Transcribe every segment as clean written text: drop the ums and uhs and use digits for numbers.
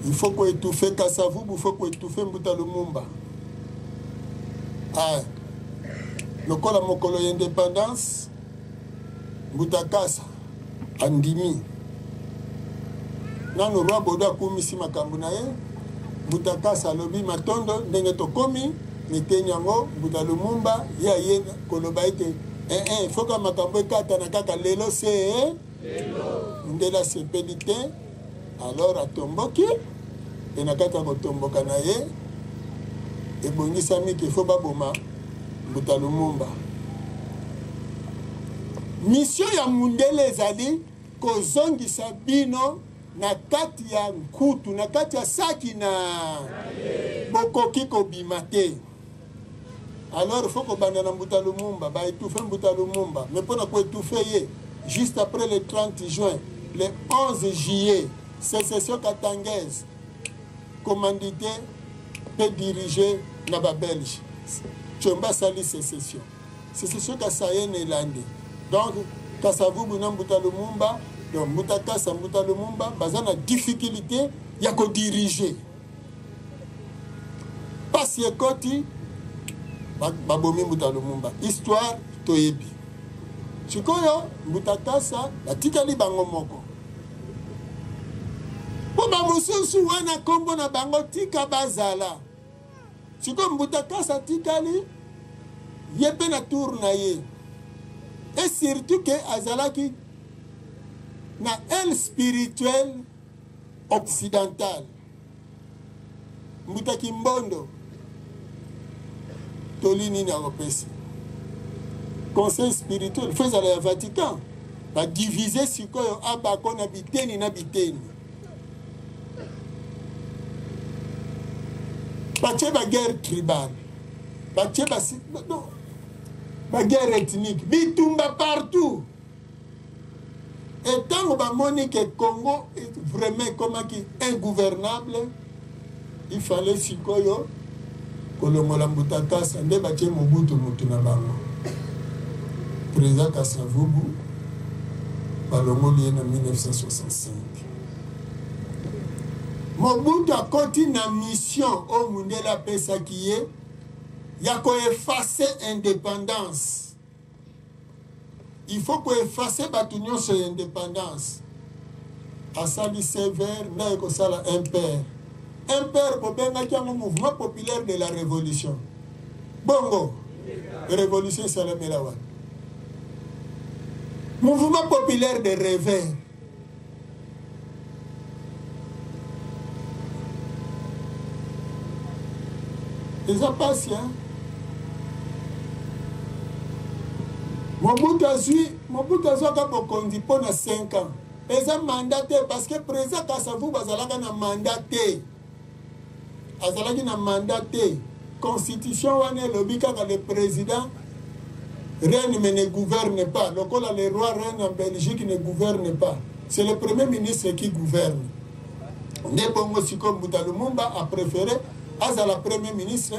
Il faut koétouffe Kasavubu, faut koétouffe Mbuta Lumumba. Ah, lokola mokolo ya indépendance, Mbuta Kasa andimi nanu. Roi Bodo akumisi makambo na ye. Mbuta Kasa alobi matondo ndenge tokomi miteni yango. Mbuta Lumumba ye aye koloba ete eh, eh, foka makambo ekatana kaka lelo se ndele asepeli te. Alors atomboki, mpe na kati ya kotomboka na ye ebongisami ke fo baboma Mbuta Lumumba. Mission ya mundele ezali kozongisa bino na kati ya nkutu, na kati ya saki na bokoki kobima te. Alors faut kobanda na Mbuta Lumumba, baétouffe Mbuta Lumumba. Mais mpona koétouffe ye, juste après le 30 juin, le 11 juillet, sécession katangaise commandité mpe dirigé na babelge. Tshombe asali sécession, sécession kasayene elandi. Donc Kasavubu na Mbuta Lumumba, donc Mbuta Kasa, Mbuta Lumumba baza na difficulté ya kodirige. Pasi ekoti, babomi Mbuta Lumumba. Histoire toyebi. Sikoyo Mbuta Kasa batikali bango moko, mpo bamosusu wana nkombo na bango tika bazala. Sikoyo Mbuta Kasa atikali ye mpe na tour na ye, et surtout ke azalaki na aile spirituelle occidentale. Mbuta Kimbondo, toli nini akopesi? Conseil spirituel fo ezala ya Vatican. Badivise sikoyo abako na biteni na biteni, batie baguerre tribale, batie baguerre ethnique, bitumba partout. Et ntango bamoni ke Congo vraiment ekomaki ingouvernable, il fallait sikoyo kolongola Mbuta Kasa, nde batie Mobutu mutu na bango. Président Kasavubu balongoli ye na 1965. Mobutu akoti na mission oyo mundele apesaki ye ya koefface indépendance. Il faut koefface bato nyonso ya indépendance. Asali sévère nde aye kosala MPR. MPR bobengaki yango Mouvement populaire de la révolution. Bongo révolution esalamela wana Mouvement populaire de rêveur. Eza pasi, hein? Mobutu azwi, Mobutu azwaka bokonzi mpo na 5 ans, eza mandat te, parce que président Kasavubu azalaka na mandat te, azalaki na mandat te. Constitution wana elobi kaka le président règne mais ne gouverne pas. Lokola le roi règne en Belgique, ne gouverne pas, c'est le premier ministre qui gouverne. Nde bongo sikoyo Mbuta Lumumba a préféré azala premier ministre,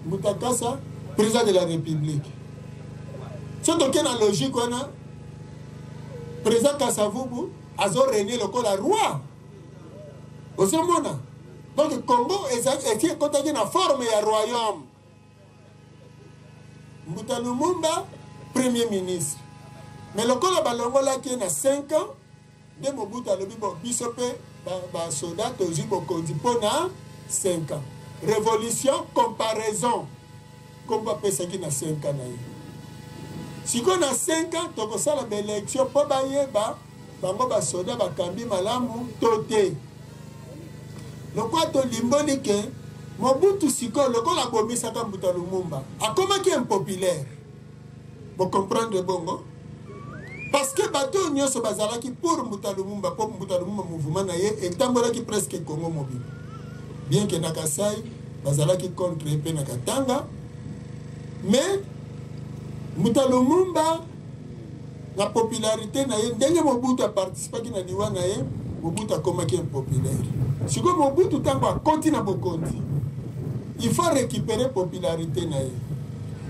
Mbuta Kasa président de la République. So toke na logique wana, président Kasavubu azo régner lokola roi. Ozomona, donc Congo esi ekotaki na forme ya royaume. Mbuta Lumumba premier ministre, mais lokola balongolaki ye na 5 ans, nde Mobutu alobi bon, biso mpe basoda tozwi bokonzi mpo na 5 ans. Révolution comparaison, nkombo apesaki na 5 ans na ye. Sikoyo na 5 ans tokosala baélection mpo bayeba bango basoda bakambi malamu to te. Lokola tolimboli ke Mobutu sikoyo lokola abomisaka Mbuta Lumumba, akomaki impopulaire. Bocomprendre bongo, parce que bato oyo nyonso bazalaki pour Mbuta Lumumba, mpo Mbuta Lumumba mouvement na ye etambolaki presque Congo mobimba, bien ke na Kasai bazalaki contre ye mpe na Katanga. Mais Mbuta Lumumba na popularité na ye, ndenge Mobutu aparticipaki na liwa na ye, Mobutu akomaki impopulaire. Sikoyo Mobutu ntango akoti na bokonzi, il faut récupérer popularité na ye,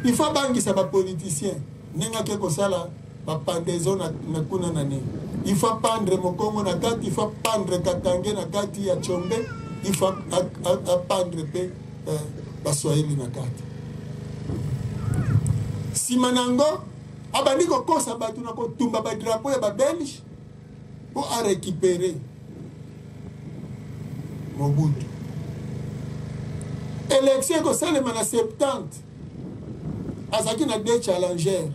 il faut abangisa bapoliticien ndenge ake kosala bapendaison na kuna na nini. Il faut pendre mokongo na kati, il faut pendre katange na kati ya Tshombe, il faut apendre mpe eh, baswahili na kati. Nsima na yango abandi kokosa bato na kotumba badrapo ya babelge mpo arekipere Mobutu. Election ekosalema na 70 azalaki na deux challenger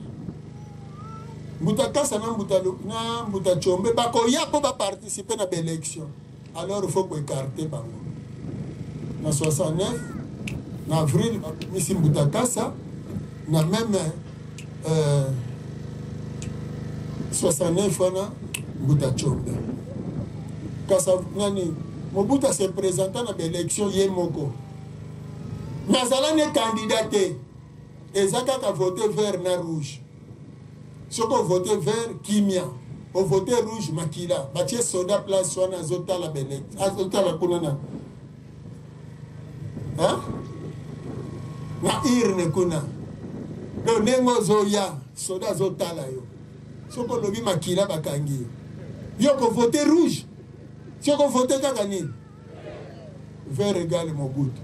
mbuta kasa na mbuta, na mbuta chombe bakoya mpo baparticipe na baélection alors il faut koécarte bango na 69 na avril babimisi mbuta kasa na meme euh, 69 wana mbuta chombe kasa nani mobutu ase présenta na baélection ye moko nazala ne candidat te eza kaka vote vert na rouge soki ovote vert kimia ovote rouge makila batie soda place wana azotala azotala kuna na hein? na urne kuna donc ndenge ozoya soda azotala yo soki olobi makila bakangi yo yo kovote rouge soki ovote kaka nini vert egale mobutu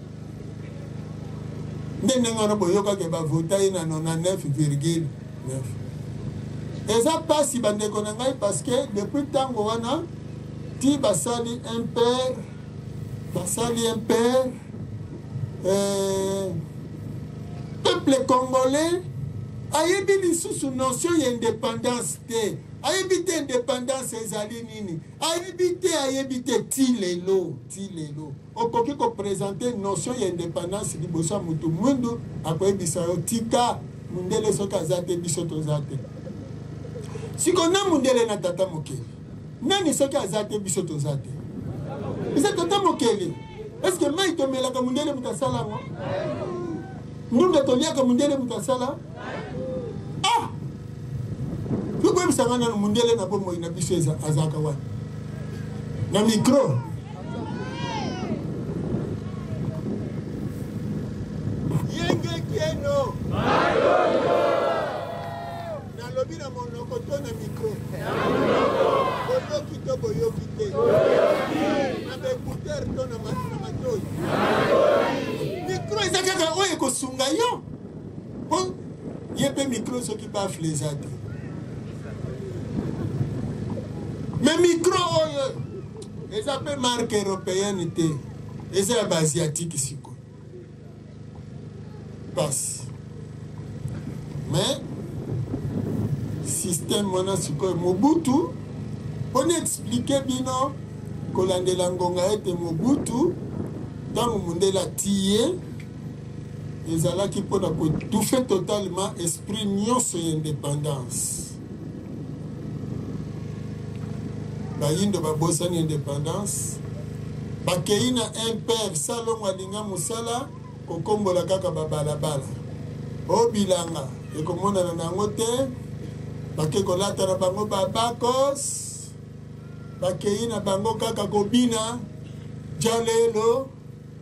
nde ndenge wana boyokaki bavota ye na 99,9 eza mpasi bandeko na ngai parce que depuis ntango wana ti basali un père basali un père euh, peuple congolais ayebi lisusu notion ya indépendance te ayebi te indépendance ezali nini ayebi te ayebi te ti lelo ti lelo okoki kopresente notion ya indépendance liboso ya motu mwindu akoyebisa yo tika mundele soki aza te biso toza te siko na mundele na tata mokeli nani soki aza te biso toza te eza tata mokeli eske mai tomelaka mundele moto asala yango ndunda toliaka mundele moto asala ah tokoyebisa nga nanu mundele na bomoi na biso azalaka wana na micro yenge kieno nalobi na monoko to na micro boyoki to boyoki te na baecouteur to na matoi micro eza kaka oyo ekosunga yo po ye mpe micro soki bafle eza te me micro oyo eza mpe marke européenne te eza ya baasiatike sikoyo pasi mais système wana sikoyo mobutu mpo na explike bino kolandela ngonga ete mobutu ntango mondele atiye ezalaki mpo na koetufe totalement esprit nyonso ya independance bayindo babosani independance bakei na impere salongo alinga mosala kokombola kaka babalabala o bilanga ekomonana na yango te bake kolata na bango babakos bakei na bango kaka kobina jalelo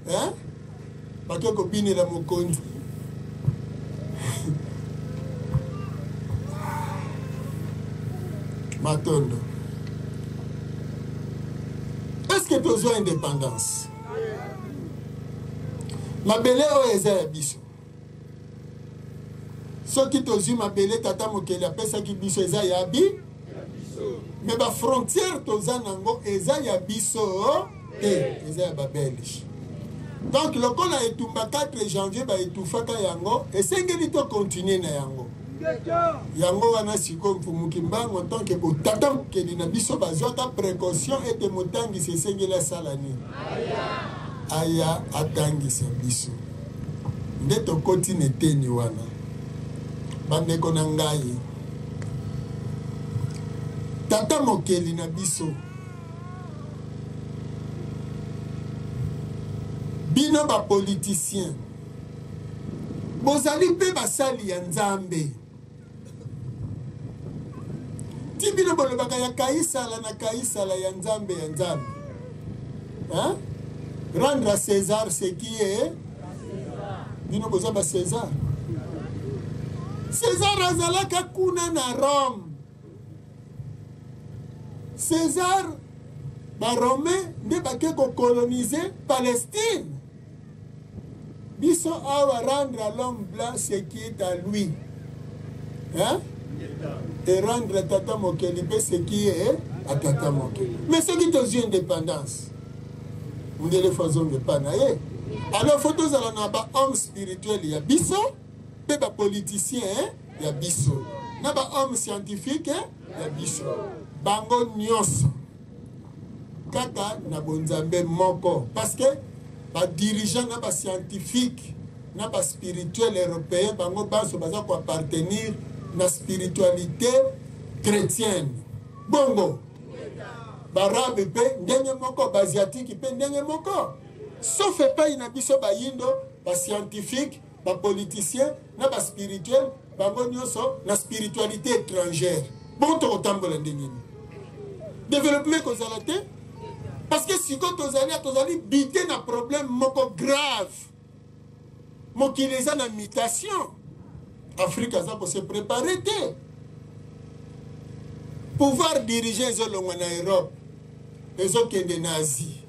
eh? Bake kobinela mokonzi. Matondo. Est-ce que tozwa indépendance? Mabele oyo eza ya biso. Soki tozwi mabele tata mokeli apesaki biso eza ya bi me bafrontière toza nango eza ya biso te eza ya babelge donc lokola etumba 4 janvier baetufaka yango esengeli to continue na yango yango wana sikoyo mfumu kimbangu en tant que botata mokeli na biso bazwaka précaution ete motangisi esengeli asala nini aya atangisa biso nde tokoti na eteni wana bandeko na ngai tata mokeli na biso bino bapoliticien bozali mpe basali ya nzambe ti bino bolobaka ya kaisala na kaisala ya nzambe ya nzambe hein? rendre à césar ce qui est bino boza ba césar césar azalaka kuna na rome César, ba Romain nde bake kocoloniser Palestine. Biso awa, rendre à l'homme blanc ce qui est à lui, hein? Et rendre tata mokeli mpe ce qui est à tata mokeli. Mais soki tozwi indépendance, mundele faut azonga epai na ye. Alors faut tozala na bahomme spirituel ya biso mpe bapoliticien ya biso na bahomme scientifique ya biso, bango nyonso kaka na bonzambe moko, parce que badirigeant na bascientifique na baspirituel européen, bango banso baza koappartenir na spiritualité chrétienne. Bongo baarabe mpe ndenge moko, baasiatique mpe ndenge moko, sauf epai na biso bayindo, bascientifique, bapoliticien na baspirituel, bango nyonso na spiritualité étrangère. Bongo tokotambola ndenge nini? Développement ekozala te, parce que sikoyo tozali bite na problème moko grave. Mokili eza na mutation, Afrique aza kose préparer te. Pouvoir diriger ezolongwa na Europe, ezokende na Asie.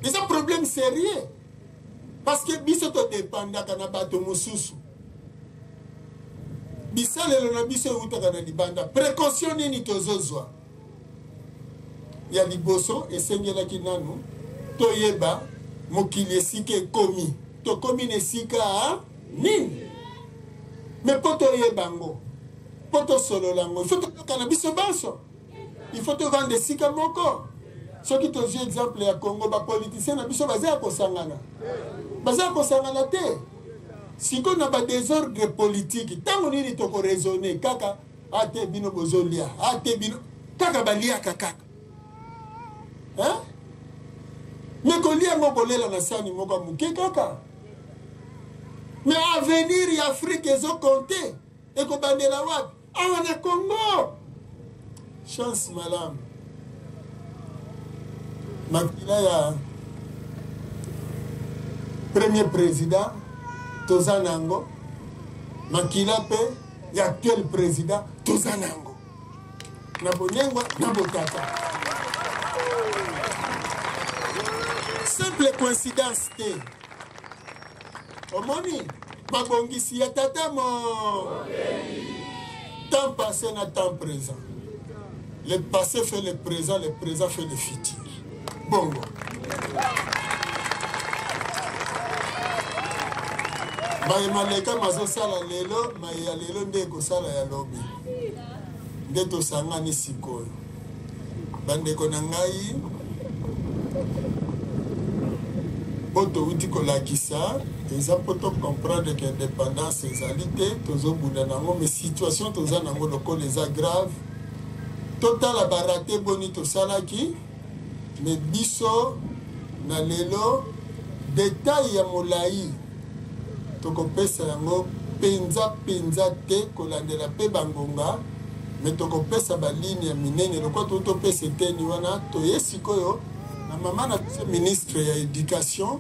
Eza problème sérieux, parce que biso todépendaka na bato mosusu, bisalelo na biso eutaka na libanda. Précaution nini tozozwa? Ya liboso, esengelaki nanu toyeba mokili esika ekomi, tokomi na esika nini. Mais mpo toyeba yango, mpo tosolola yango, il faut toyoka na biso banso, il faut tovanda esika moko. Soki tozwi exemple ya Congo, bapoliticien na biso baza ya kosangana, baza ya kosangana te. Sikoyo na badésordre politique, ntango nini tokoraisonner? Kaka ate bino bozolia, ate bino kaka baliaka kaka, hein? Mais kolia yango, kolela na sani moko ya moke kaka. Mais avenir ya Afrique ezocompter, ekobandela wapi? Awa na Congo. Chance malamu, makila ya premier président toza nango, makila mpe ya actuel président toza nango, na bonengwa na botata. Simple coïncidence te. Omoni mabongisi ya tata mo temps passé na temps présent. Le passé fait le présent, le présent fait le futur. Bongo maye maleka mazosala lelo, maye ya lelo nde ekosala ya lobi. Nde tosangani sikoyo, bandeko na ngai, mpo touti kolakisa eza mpo tocomprendre ke indépendance ezali te, tozobunda nango. Mais situation toza nango lokola eza grave, totala baratés boni tosalaki. Mais biso na lelo, détail ya molai tokopesa yango mpenza mpenza te, kolandela mpe bangonga. Mais tokopesa baligne ya minene lokola to topesa eteni wana. Toye sikoyo na mama na biso ministre ya éducation.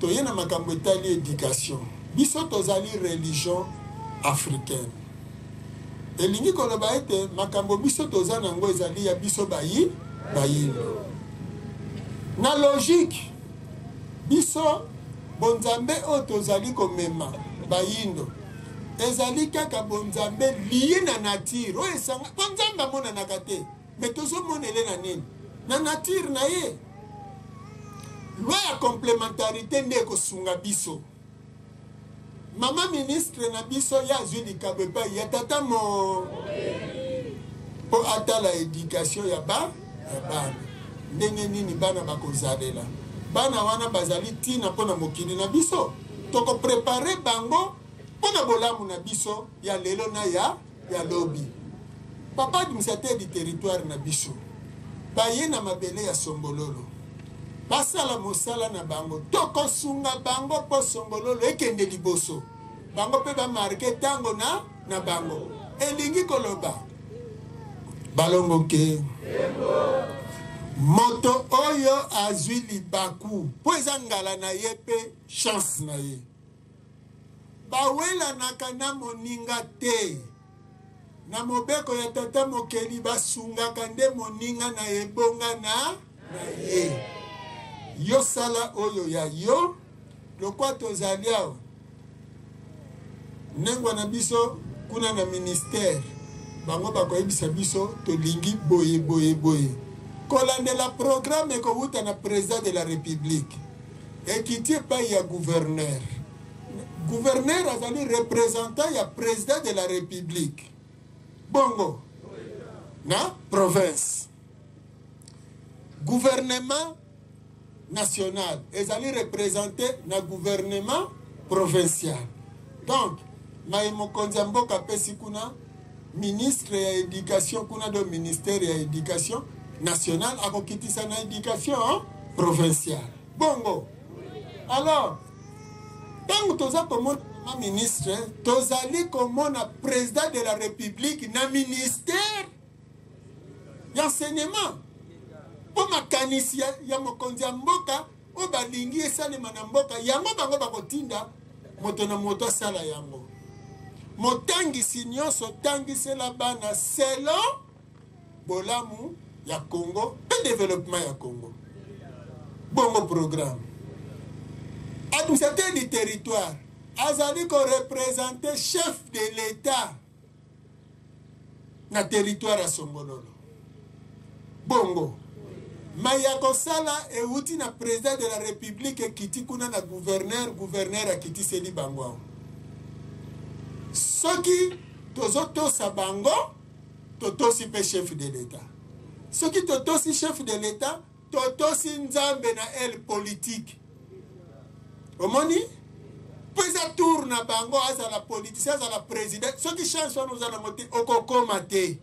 Toye na makambo etali éducation. Biso tozali religion africaine, elingi koloba ete makambo biso toza nango ezali ya biso bayi bayindo. Na logique, biso bonzambe oyo tozali komema bayindo ezali kaka bonzambe lié na nature oyo esanga. Mpo Nzambe amonanaka te, mais tozomonele na nini? Na nature na ye. Loi ya complémentarité nde ekosunga biso. Mama ministre na biso, ye azwi likabo epai ya tata mo mpo atala éducation ya bana, ndenge nini bana bakozalela. Bana wana bazali ntina mpo na mokili na biso. Tokopréparer bango mpo na bolamu na biso ya lelo na ya lobi. Papa administrateur du territoire na biso, baye na mabele ya Songololo, basala mosala na bango. Tokosunga bango mpo Songololo ekende liboso, bango mpe bamarquer ntango na bango. Elingi koloba, balongo ke moto oyo azwi libaku, mpo eza ngala na ye mpe chance na ye, bawelanaka na moninga te. Na mobeko ya Tata Mokeli, basungaka nde moninga na ebonga na na ye. Yo sala oyo ya yo, lokwa tozali awa nengwa na biso kuna na ministère, bango bakoyebisa biso tolingi boye boye boye. Kolandela programme ekowuta na president de la Republique, ekiti epai ya gouverneur. Gouverneur azali représentant ya président de la République bongo na province. Gouvernement national ezali représenté na gouvernement provincial. Donc maye mokonzi ya mboka apesi kuna ministre ya éducation kuna do ministère ya éducation nationale akokitisa na éducation provinciale bongo. Alors ntango toza komona ma ministre, tozali komona président de la République na ministère ya enseignement, mpo makanisi ya mokonzi ya mboka oyo balingi esalema na mboka yango, bango bakotinda moto na moto asala yango. Motangisi nyonso tangisela bana selon bolamu ya Congo mpe développement ya Congo. Bongo programme administrateur du territoire azali koreprésente chef de l'État na territoire ya Songololo. Bongo mai ya kosala euti na président de la République, ekiti kuna na gouverneur, gouverneur akitiseli bango awa. Soki tozotosa bango, totosi mpe chef de l'État. Soki totosi chef de l'État, totosi Nzambe na aile politique. Omoni mpo eza tour na bango, azala politicien, azala président, soki chance wana oza nango te, okokoma te.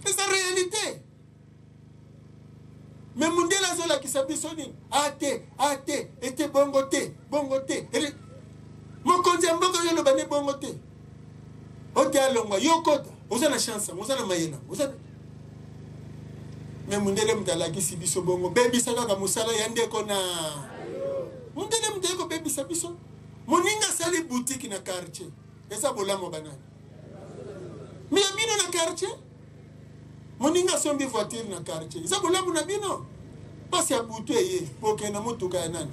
Eza réalité. Me mundele azolakisa biso nini? Ate ate ete bongo te, bongo te. Mokonzi ya mboka oyo oloba nde bongo te, ote alongwa, yo kota, oza na chance yango, oza na mayele yango, oza. Me mundele moto alakisi biso bongo, bebisa kaka mosala ya ndeko na mundele. Moto aye kobebisa biso. Moninga asali boutique na quartier, eza bolamu banani? Me ya bino na quartier. Moninga asombi voiture na quartier, eza bolamu na bino. Mpasi ya butu eye, bokende na motuka ya nani?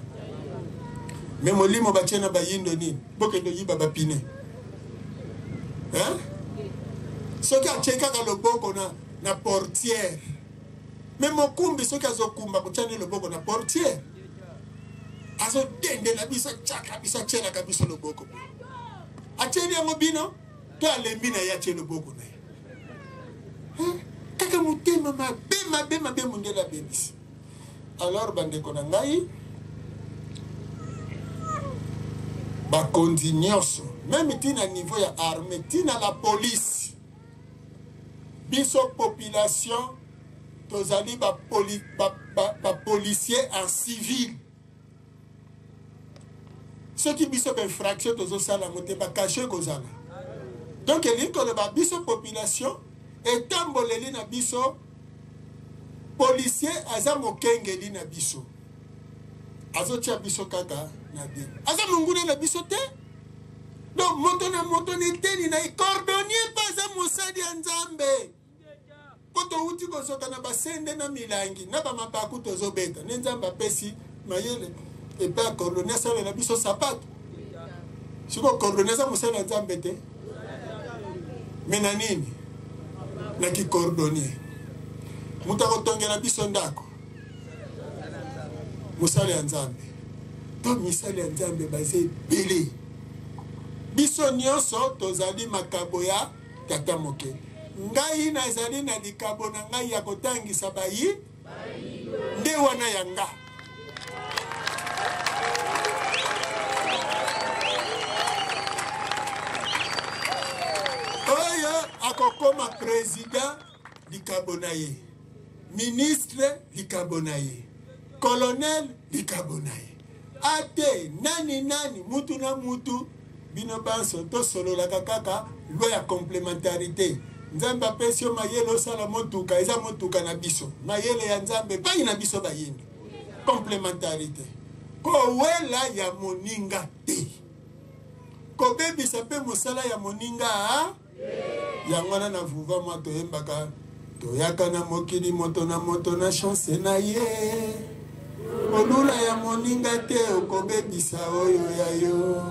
Me molimo batie na bayindo nini? Bokende oyiba bapine. Soki atie kaka loboko na portière, me mokumbi soki azokumba kotia nde loboko na portière, azodendela biso, atiaka biso, atielaka biso loboko, atieli yango bino to alembi na ye, atie loboko na ye kaka. Motema mabe mabe mabe, mondele abebisi. Alors bandeko na ngai, bakonzi nyonso, même ntina niveau ya armée, ntina la police, biso population tozali bapolicier ba, ba, ba en civil. Soki biso bainfraction tozosala yango te, bakasho ekozala. Donc elingi koloba biso population, etamboleli na biso, policier aza mokengeli na biso, azotia biso kaka na bino, aza monguna na biso te. Donc moto na moto na eteni na ye, cordonnier mpe aza mosali ya Nzambe, mpo touti kozoka na basende na milangi na bamabaku tozobeta nde Nzambe apesi mayele epai ya cordonnier asalela biso sapato. Sikoyo cordonnier aza mosali ya Nzambe te? Me na nini? Na kicordonnier. Moto akotongela biso ndako, mosali ya Nzambe. To misali ya Nzambe baza ebele. Biso nyonso tozali makabo ya Tata Mokeli. Ngai nazali na likabo na ngai ya kotangisa bayi nde wana ya nga. Oyo akokoma président, likabo na ye. Ministre, likabo na ye. Colonel, likabo na ye. Ate nani nani, mutu na mutu, bino banso tosololaka kaka loi ya complémentarité. Nzambe apesi yo mayele osala motuka, eza motuka na biso, mayele ya Nzambe epai na biso bayindo. Complémentarité, kowela ya moninga te, kobebisa mpe mosala ya moninga. Yango wana na vuva mwa toyembaka toyaka na mokili moto na moto na chance na ye. Kolula ya moninga te okobebisa oyo ya yo.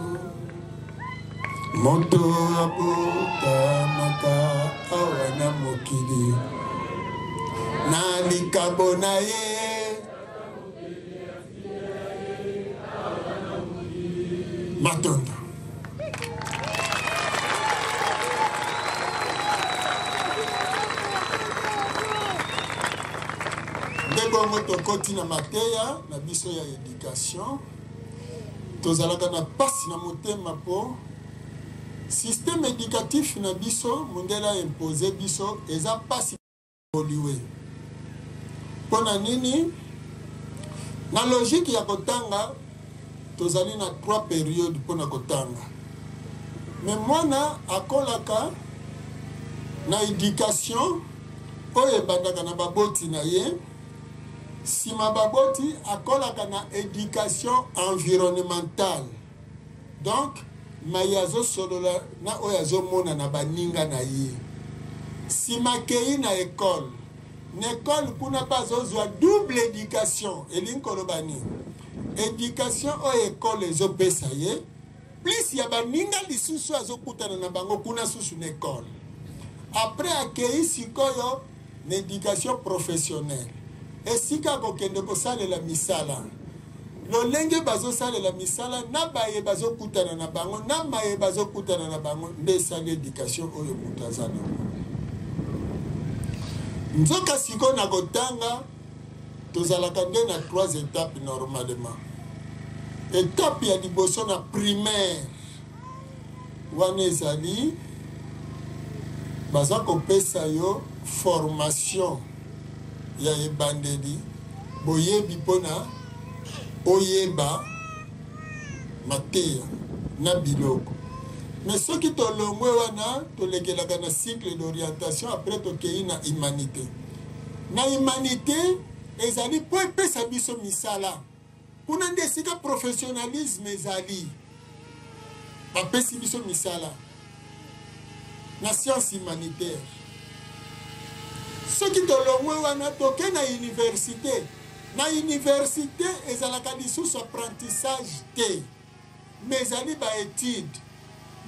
Moto abotamaka awa na mokili na likabo na ye. Matondo. Nde bongo tokoti na mateya na biso ya education. Tozalaka na pasi na motema po système éducatif na biso mondele a impose biso eza pasi évoluer. Mpo na nini? Na logique ya kotanga tozali na trois periodes mpo na kotanga. Mais mwana akolaka na education oyo ebandaka na baboti na ye, sima baboti akolaka na education environnementale. Donc maye azosolola na oyo azomona na baninga na ye. Sima akei na ecole. Na ecole kuna mpe azozwa double education. Elingi koloba nini? Education oyo ecole ezopesa ye plus ya baninga lisusu azokutana na bango kuna susu na ecole. Après akei sikoyo na education professionnelle, esika akokende kosalela misala, lolenge bazosalela misala na baye bazokutana na bango na maye bazokutana na bango, nde esali education oyo moto aza nango. Nzoka sikoyo na kotanga tozalaka nde na 3 étapes normalement. Étape ya liboso na primaire wana ezali baza kopesa yo formation ya ebandeli, boyebi mpona oyeba mateya na biloko. Mais soki tolongwe wana, tolekelaka na cycle d'orientation, après tokei na humanité. Na humanité ezali mpo epesa biso misala. Kuna nde esika professionnalisme ezali. Bapesi biso misala na science humanitaire. Soki tolongwe wana toke na université. Na université ezalaka lisusu apprentissage te, mais ezali ba études.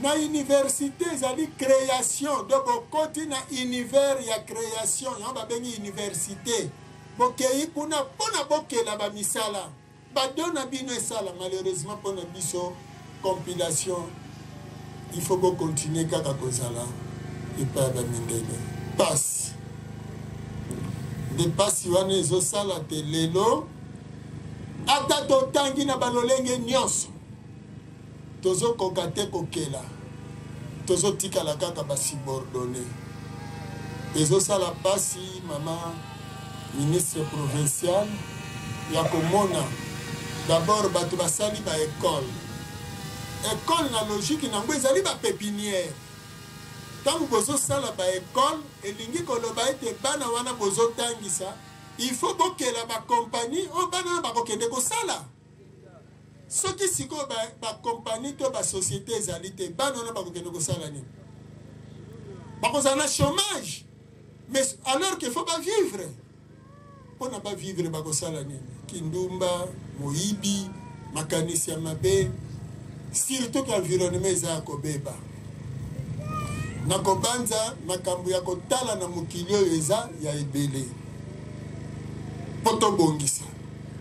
Na université ezali création, donc bokoti na univers ya création, yango babengi université. Bokei kuna mpona bokela ba misala, ba don na bino esala. Malheureusement mpona biso compilation, il faut bo continuer kaka kozala epai ya bamindele. Pasi nde pasi wana ezosala te lelo, ata totangi na balolenge nyonso, tozokoka te kokela, tozotikala kaka basubordonné. Ezosala pasi, mama ministre provincial, ya komona d'abord bato basali ba école. École na logique nango ezali ba pépinière. Ntango bozosala ba école, elingi koloba ete bana wana bozotangisa, il faut bokela ba compagnie oyo bana wana bakokende kosala. Soki sikoyo ba compagnie to ba société ezali te, bana wana bakokende kosala nini? Bakozala na chômage, mais alors qu'il faut ba vivre. Mpona ba vivre bakosala nini? Kindumba, moyibi, makanisi ya mabe, surtout que environnement eza ya kobeba. Na kobanza makambo ya kotala na mokili oyo eza ya ebele mpo tobongisa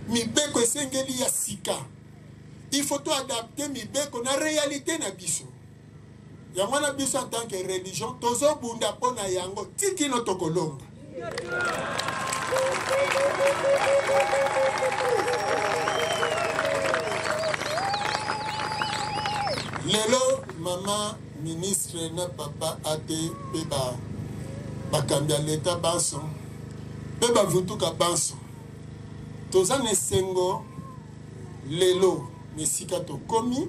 mibeko esengeli ya sika. Il faut to adapter mibeko na réalité na biso. Yango wana biso en tant que religion tozobunda mpo na yango tikino tokolonga. Lelo mama ministre na papa ate mpe bakambi ya leta banso mpe bavutuka banso, toza na esengo lelo na esika tokomi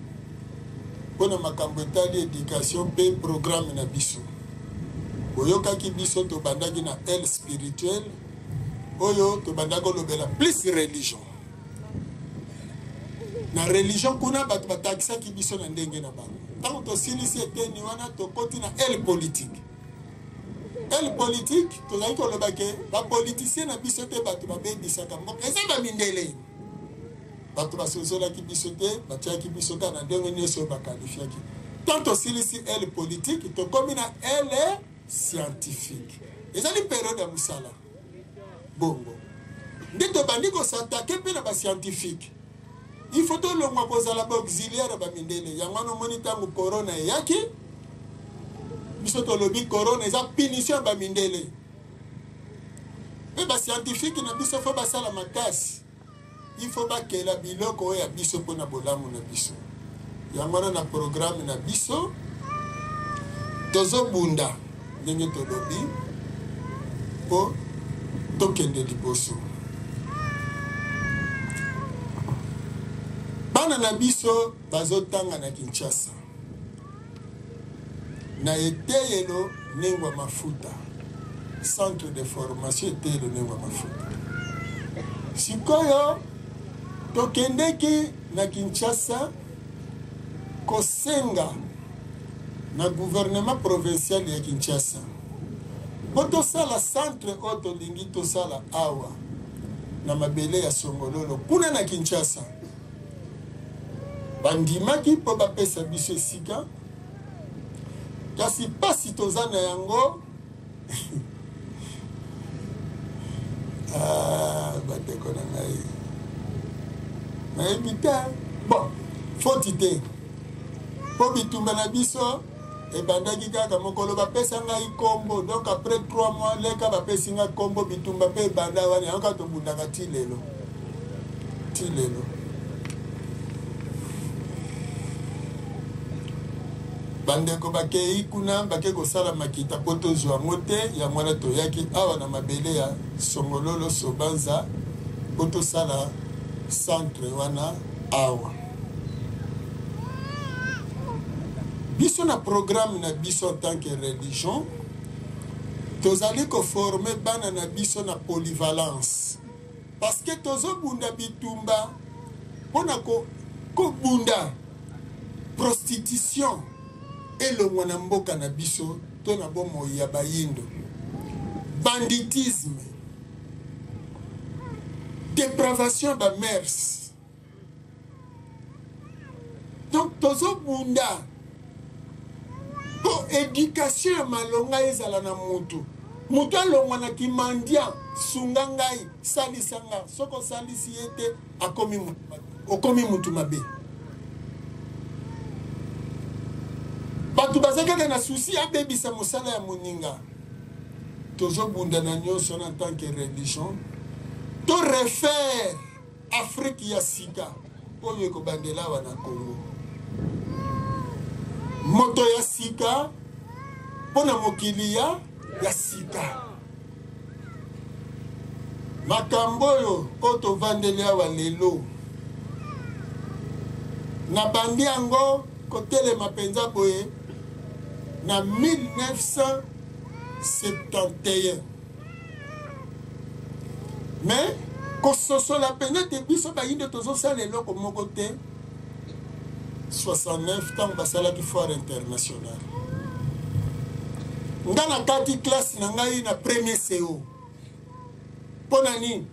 mpo na makambo etali education mpe programme na biso. Boyokaki biso tobandaki na aile spirituelle oyo tobandaki kolobela plus religion. Na religion kuna bato batakisaki biso na ndenge na bango. Ntango tosilisi eteni wana, tokoti na aile politique. Aile politique, tozali koloba ke bapoliticien na biso te bato babebisaka mboka, eza bamindele. Bato basosolaki biso te, batiaki biso kaka na ndenge nyonso oyo bakalifiaki. Tant tosilisi aile politique, tokomi na aile scientifique. Ezali periode ya mosala. Bongo nde tobandi kosatake mpe na bascientifique. Il faut tolongwa kozala baauxiliaire ya bamindele. Yango wana omoni ntango corona eyaki, biso tolobi corona eza punition ya bamindele. Mpe bascientifique na biso fo basala makasi, il faut bakela biloko oyo ya biso mpo na bolamu na biso. Yango wana na programme na biso tozobunda ndenge tolobi mpo tokende liboso. Bana na biso bazotanga na Kinshasa na eteyelo Nengwa Mafuta, centre de formation eteyelo Nengwa Mafuta. Sikoyo tokendeki na Kinshasa kosenga na gouvernement provincial ya Kinshasa mpo tosala centre oyo tolingi tosala awa na mabele ya Songololo kuna na Kinshasa. Bandimaki mpo bapesa biso esika, kasi pasi toza na yango ah, bandeko na ngai nayebi te bon foti te mpo bitumba na biso ebandaki kaka mokolo bapesa ngai nkombo donc après 3 mois leka bapesi ngai nkombo bitumba mpe ebanda wana yango kaka tobundaka ti lelo ti lelo bandeko bakei kuna bake kosala makita mpo tozwa yango te yango wana toyaki awa na mabele ya songololo sobanza mpo tosala centre wana awa biso na programme na biso en tant que religion tozali koforme bana na biso na polyvalence parce que tozobunda bitumba mpo na kobunda prostitution elongwa na mboka na biso to na bomoi ya bayindo, banditisme, depravation ya bamers. Donc tozobunda mpo education ya malonga ezala na mutu. Mutu alongwa na kimandia, sunga ngai, salisa nga. Soki osalisi ye te, akomi mutu mabe. Okomi mutu mabe. Bato baza kaka na souci abebisa mosala ya moninga. Tozobunda na nyonso na tant que religion to refaire Afrique ya sika oyo ekobandela awa na Congo. Moto ya sika mpo na mokili ya ya sika. Makambo oyo oyo tovandeli awa lelo, nabandi yango kotelema mpenza boye na 1971. Mais kososola mpenza te biso bayindo tozosala eloko moko te. 69 ntango basalaki foire internationale, nga na kati classe na ngai na premier CO. Mpo na nini?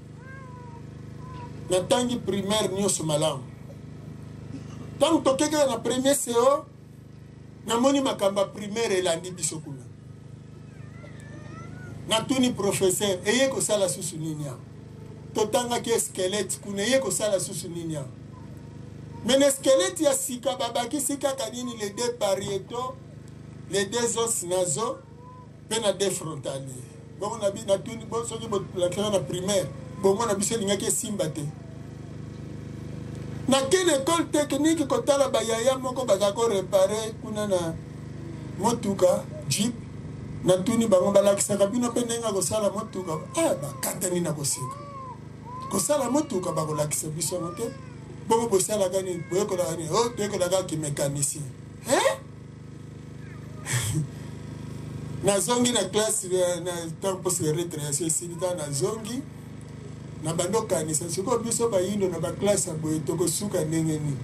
Natangi primaire nyonso malamu. Ntango tokekaka na premier CO, namoni makambo ya primaire elandi biso kuna. Natuni professeur, eye kosala susu nini awa? Totangaki squelette kuna, eye kosala susu nini awa? Mais na squelette ya sika babakisi kaka nini? Les deux pariétaux, les deux os nasaux mpe na deux frontaliers. Bongo na natuni bo soki bolakisaka na primaire, bongo na biso elingaki esimba te. Nakende école technique kotala bayaya moko baza korepare kuna na motuka jeep. Natuni bango, balakisaka bino mpe ndenge ya kosala motuka? Ah, bakatani na koseka. Kosala motuka bakolakisa biso yango te. Bongo bosalaka nini? Boyekolaka nini? Oh, toyekolaka kimécanicien. Hein? Nazongi na classe na ntango mposo ya récréation esili, ntango nazongi na bando okanisa sikoyo biso bayindo na baklasse ya boye tokosuka ndenge nini?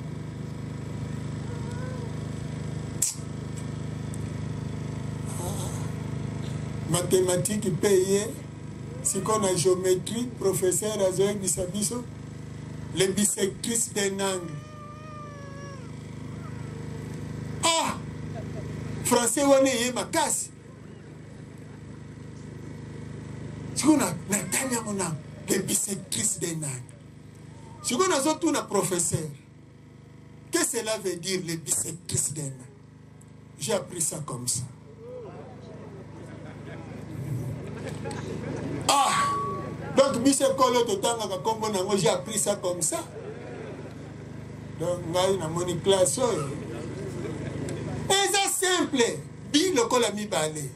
Mathématique mpe ye sikoyo na géométrie, professeur azoyebisa biso le bisectrice d'un angle. Ah, français wana eye makasi. Sikoyo natali yango na le bisectrice d'un angle. Sikoyo nazotuna professeur, que cela veut dire le bisectrice d'un angle? J'ai appris ça comme ça. Ah! Donc, biso ekolo totangaka kombo nango, j'ai appris ça comme ça. Donc, ngai namoni classe oyo. Eza simple, bi lokola mibale.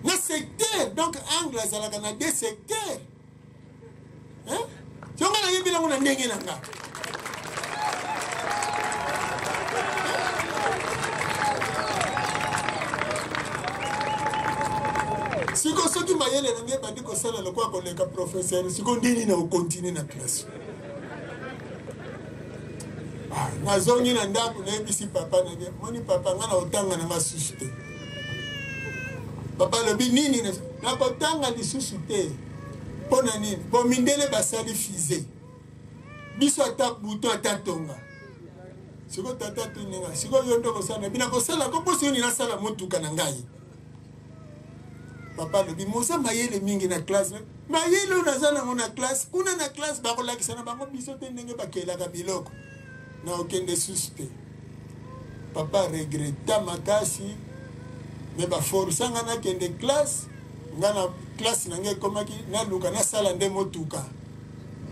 Na secteur, donc angle azalaka na deux secteurs. Hein? Yo nga nayebi nango na ndenge na nga. Siko soki mayele na ngai ebandi kosala lokola koleka professeur, siko ndenge nini nakokontinue na classe? Ah, nazongi na ndako, nayebisi papa na ngai, moni papa, ngai nakotanga na ngai susu te. Papa alobi nini? Nakotanga lisusu te. Mpo na nini? Bo mindele basali fusée, biso ata buto ata tonga. Sikoyo tata atuni ngai, sikoyo yo nde okosala na bino? Nakosala ko mposo nini? Nasala motuka na ngai. Papa alobi, moza mayele mingi na classe. Mayele oyo naza nango na classe, kuna na classe bakolakisa na bango biso te ndenge bakelaka biloko. Na okende susu te. Papa regreta makasi, me baforsa nga nakende classe. Nga na classe na ngai ekomaki naluka nasala nde motuka.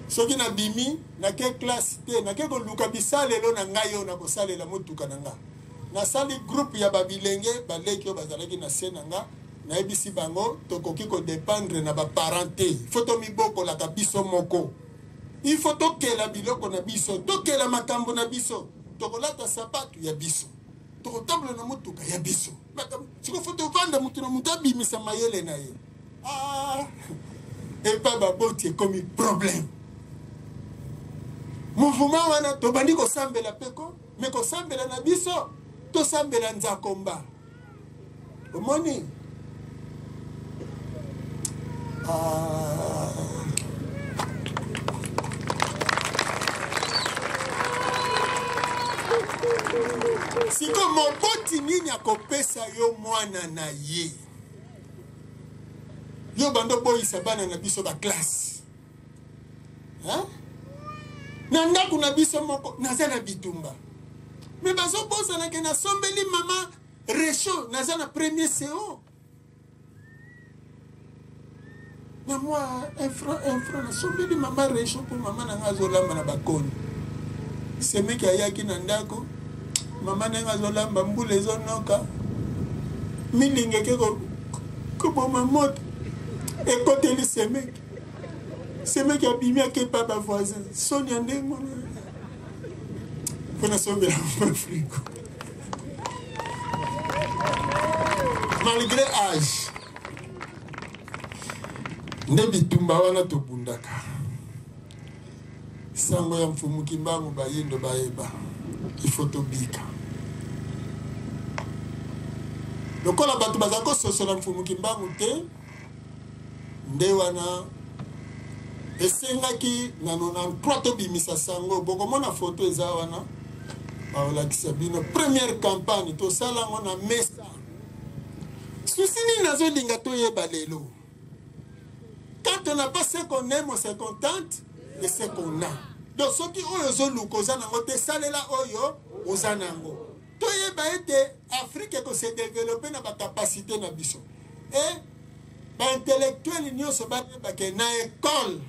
Soki nabimi nake classe te, nake koluka bisalelo na ngai oyo nakosalela motuka na nga. Nasali groupe ya babilenge baleki oyo bazalaki na se na nga, nayebisi bango tokoki kodependre na baparent te, fo tomibokolaka biso moko, il faut tokela biloko na biso, tokela makambo na biso, tokolata sapatu ya biso, tokotambola na motuka ya biso. Sikoyo fo tovanda motu na motu abimisa mayele na ye. Ah, epa baboti ekomi problème. Mouvement wana tobandi kosambela peko, me kosambela na biso tosambela nzakomba. Omoni? Ah. Siko moboti nini akopesa yo mwana na ye? Yo bando boyisa bana na biso ba classe. Hein? Na ndako na biso moko naza na bitumba. Me bazobosana ke nasombeli mama rechaud, naza na premier CO. Na mwa un franc, un franc nasombeli mama rechaud mpo mama na ngai azolamba na bakoni. Semeki ayaki na ndako, mama na ngai azolamba, mbula ezonoka, milinga eke koboma moto, ekoteli semeki. Semeki abimi akepa ba voisin, soni ya ndenge wana mpo nasombela mama frigo. Malgré âge nde bitumba wana tobundaka. Sango ya Mfumu Kimbangu bayindo bayeba, il faut tobika. Lokola bato baza kososola Mfumu Kimbangu te, nde wana esengaki na 93 tobimisa sango. Bokomona foto eza wana, bakolakisa bino première campagne tosala yango na mesa. Susi nini nazolinga toyeba lelo? Quand on n'a pas ce qu'on aime, on se contente de ce qu'on a. Donc soki oyo ozoluka oza nango te, salela oyo oza nango. Toyeba ete Afrique ekose développer na ba capacité na biso. Et ba intellectuel nyonso bayeba ke na école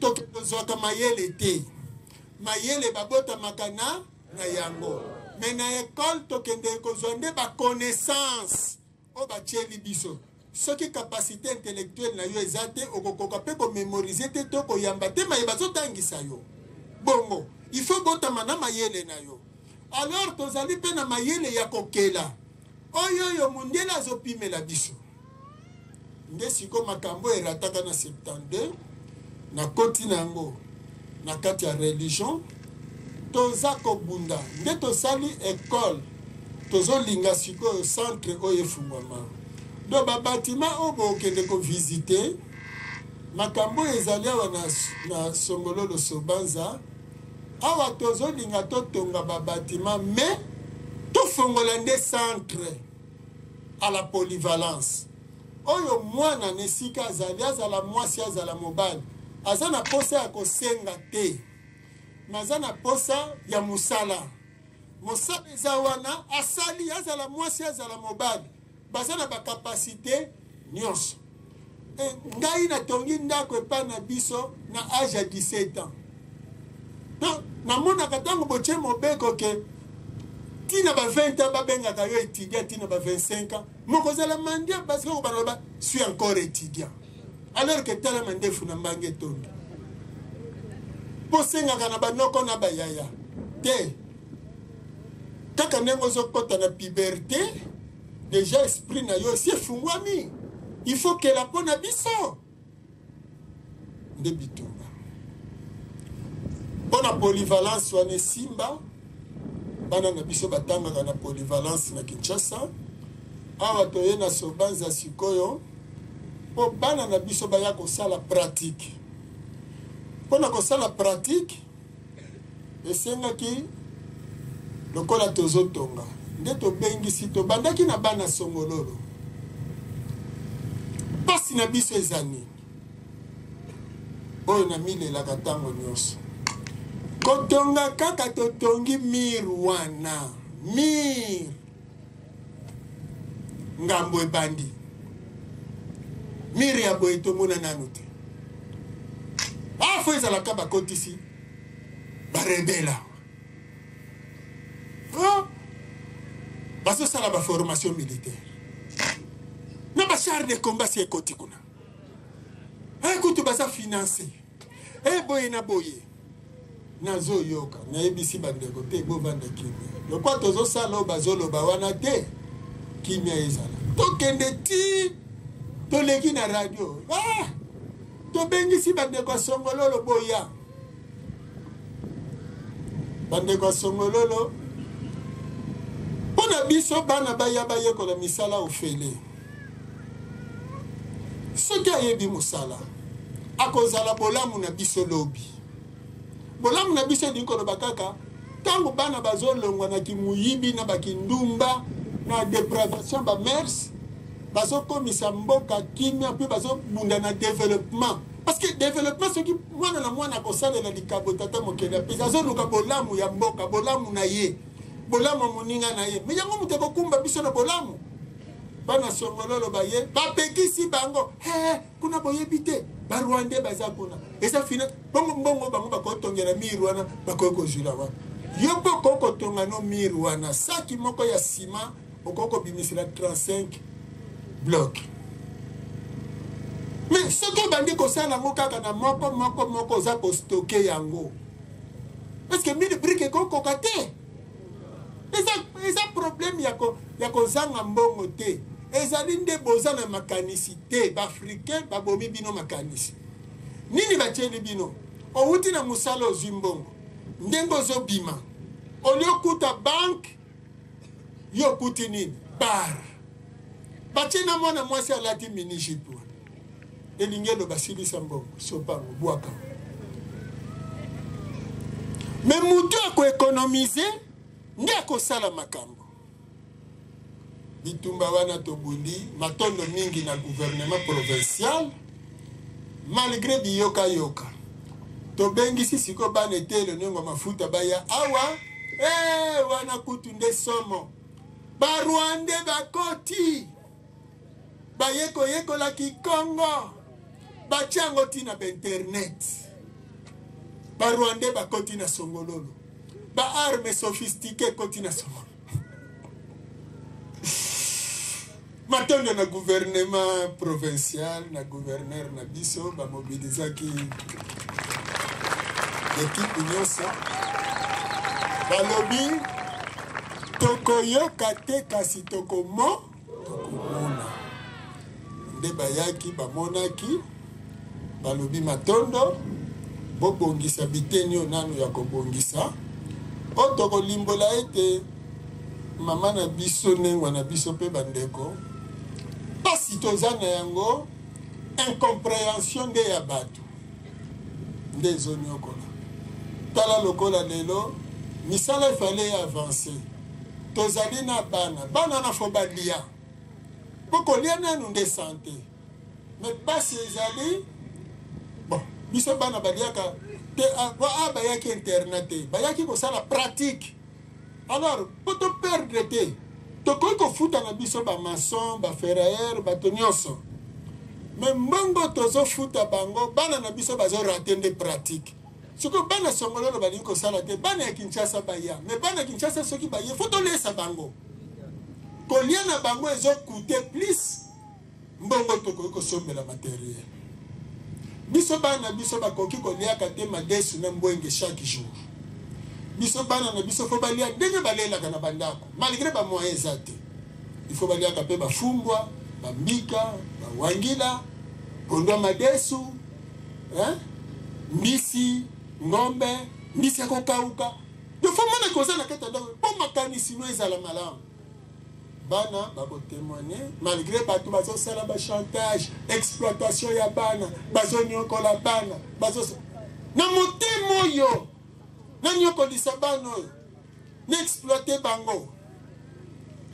tokozwaka mayele te. Mayele babotamaka na yango. Mais na école tokende kozwa nde ba connaissance oyo batieli biso. Soki capacité intellectuelle na yo eza te, okokoka mpe komémoriser te to koyamba te maye bazotangisa yo. Bongo il faut botama na mayele na yo. Alors tozali mpe na mayele ya kokela oyo oyo mondele azopimela biso. Nde siko makambo erataka na 72, nakoti na yango na kati ya religion. Toza kobunda nde tosali école, tozolinga sikoyo centre oyo efungwama. Donc babatima oyo bokende kovisite, makambo oyo ezali awa na, na Songololo Sobanza, awa tozolinga totonga babatima mais tofongola nde centre à la polyvalence oyo mwana na esika azali, azala mwasi azala mobali, aza na posa ya kosenga te, me aza na posa ya mosala. Mosala eza wana, asali, azala mwasi azala mobali, baza na bakapasite nyonso. E, ngai natongi ndako epai na biso na age ya 17 ans. Donc namonaka ntango botie mobeko ke ntina ba 20 ans babengaka yo étudiant, ntina ba 25 ans mokozala mandia, parce que okobaloba suis encore étudiant, alors que tala mandefu na mbanga etondi, posengaka na banoko na bayaya te. Kaka ndenge ozokɔta na puberté, déjà esprit na yo esi efungwami, il faut kela mpo na biso nde bitumba mpo na polyvalence wana esimba. Bana na biso batangaka na polyvalence na Kinshasa. Awa toye na Sobanza sikoyo mpo bana na biso baya kosala pratique. Mpo na kosala pratique esengaki lokola tozotonga nde tobengisi, tobandaki na bana Songololo. Mpasi na biso eza nini oyo namilelaka ntango nyonso? Kotonga kaka, totongi mur wana, mur ngambo ebandi, mur ya boye tomona nanu te. Afo ezalaka bakotisi barebela, oh, bazosala baformation militaire na bachar de combat, si ekoti kuna kutu baza finance e boye na boye. Nazoyoka, nayebisi bandeko te, bovanda kimia, lokwa tozosala oyo bazoloba wana te, kimia ezala. Tokende ti toleki na radio, ah! Tobengisi bandeko ya Songololo, boya bandeko ya Songololo, mpo na biso bana baya bayekola misala ofele. Soki ayebi mosala, akozala bolamu na biso lobi. Bolamu na biso elingi koloba kaka ntango bana bazolongwa na kimuyibi na bakindumba na depravation bamers, bazokomisa mboka kimia mpe bazobunda na développement. Parce que développement, soki mwana na mwana akosalela likabo tata mokeli apesi, azoluka bolamu ya mboka, bolamu na ye, bolamu ya moninga na ye, me yango moto ekokumba biso na bolamu. Bana Songololo baye, bapekisi bango, hey, kuna boyebi te, barwandais baza kuna, eza fina bongo mbongo bango bakotongela mur wana, bakoki kozwila wana. Yo mpe okoki kotonga no mur wana, saki moko ya nsima okoki kobimisela 35 bloc. Mais soki obandi kosala yango kaka na moko moko moko, oza kostoke yango, parce que 1000 brique ekokoka te. Eza problème ya kozanga mbongo te, ezali nde boza na makanisi te. Baafricain babomi bino makanisi. Nini batieli bino? Owuti na mosala, ozwi mbongo, ndenge ozobima olie okuta banke, yo okuti nini? Bar batie na mwana mwasi alati mini jupe wana, elingi eloba silisa mbongo, sopango, bwaka. Me motu akoekonomize nde akosala makambo. Bitumba wana tobundi, matondo mingi na gouvernement provincial, malgré biyokayoka. Tobengisi sikoyo bana etelo niongo mafuta baya awa. Hey, wana kutu nde somo, barwandais bakoti, baye koyekola kikongo, batia yango ntina bainternet. Barwandais bakoti na Songololo, baarme sophistiqué ekoti na Songololo. Matondo na gouvernement provincial, na gouverneur na biso, bamobilizaki ekipe nyonso, balobi tokoyoka te kasi tokomona. Nde bayaki, bamonaki, balobi matondo, bobongisa biteni oyo nanu ya kobongisa. Oyo tokolimbola ete mama na biso, nengwa na biso mpe bandeko, Pasi toza na yango, incomprehension nde ya bato nde ezoniokola. Tala lokola lelo misala efale ya avance, tozali na bana, bana na fo balia, mpo kolia nanu nde sante. Me pasi ezali bon, biso bana baliaka te, a bayaki internat te, bayaki kosala pratique. Alors mpo to perdre te, tokoki kofuta na biso ba maçon, ba ferrailleur, bato nyonso, me mbongo tozofuta bango, bana na biso bazorate nde pratique. Sikoyo bana Songololo balingi kosala te, bana ya Kinshasa baya, me bana ya Kinshasa soki baye, fo tolesa bango, kolia na bango ezokute plus mbongo tokoki kosombela materiel. Biso bana na biso bakoki koliaka te madesu na mbwenge chaque jour. Biso bana na biso fo balia ndenge balelaka na bandako, malgré ba moyen eza te. Il faut baliaka mpe bafumbwa, bambika, bawangila, pondwa madesu, hein? Mbisi, ngombe, mbisi ya kokauka. Donc fo mona koza na kati ya ndako mpo makanisi no ezala malamu. Bana bakotemoigne malgré bato bazosala bachantage, exploitation ya bana, bazonyokola bana, bazo na motema oyo nanyokolisa bana oyo na exploite bango.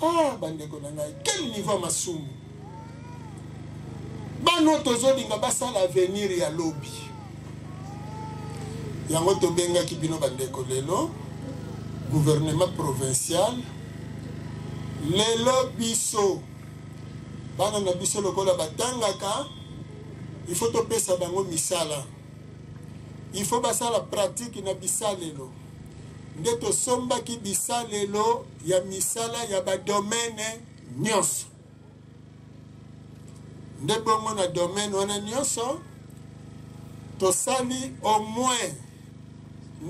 Ah, bandeko na ngai, quel niveau ya masumu! Bana oyo tozolinga basala avenir ya lobi. Yango tobengaki bino bandeko lelo, gouvernement provincial, lelo biso bana na biso lokola batangaka, il faut topesa bango misala, il faut basala pratique na bisalelo. Nde tosombaki bisalelo ya misala ya badomaine nyonso. Nde bongo na domaine wana nyonso tosali au moins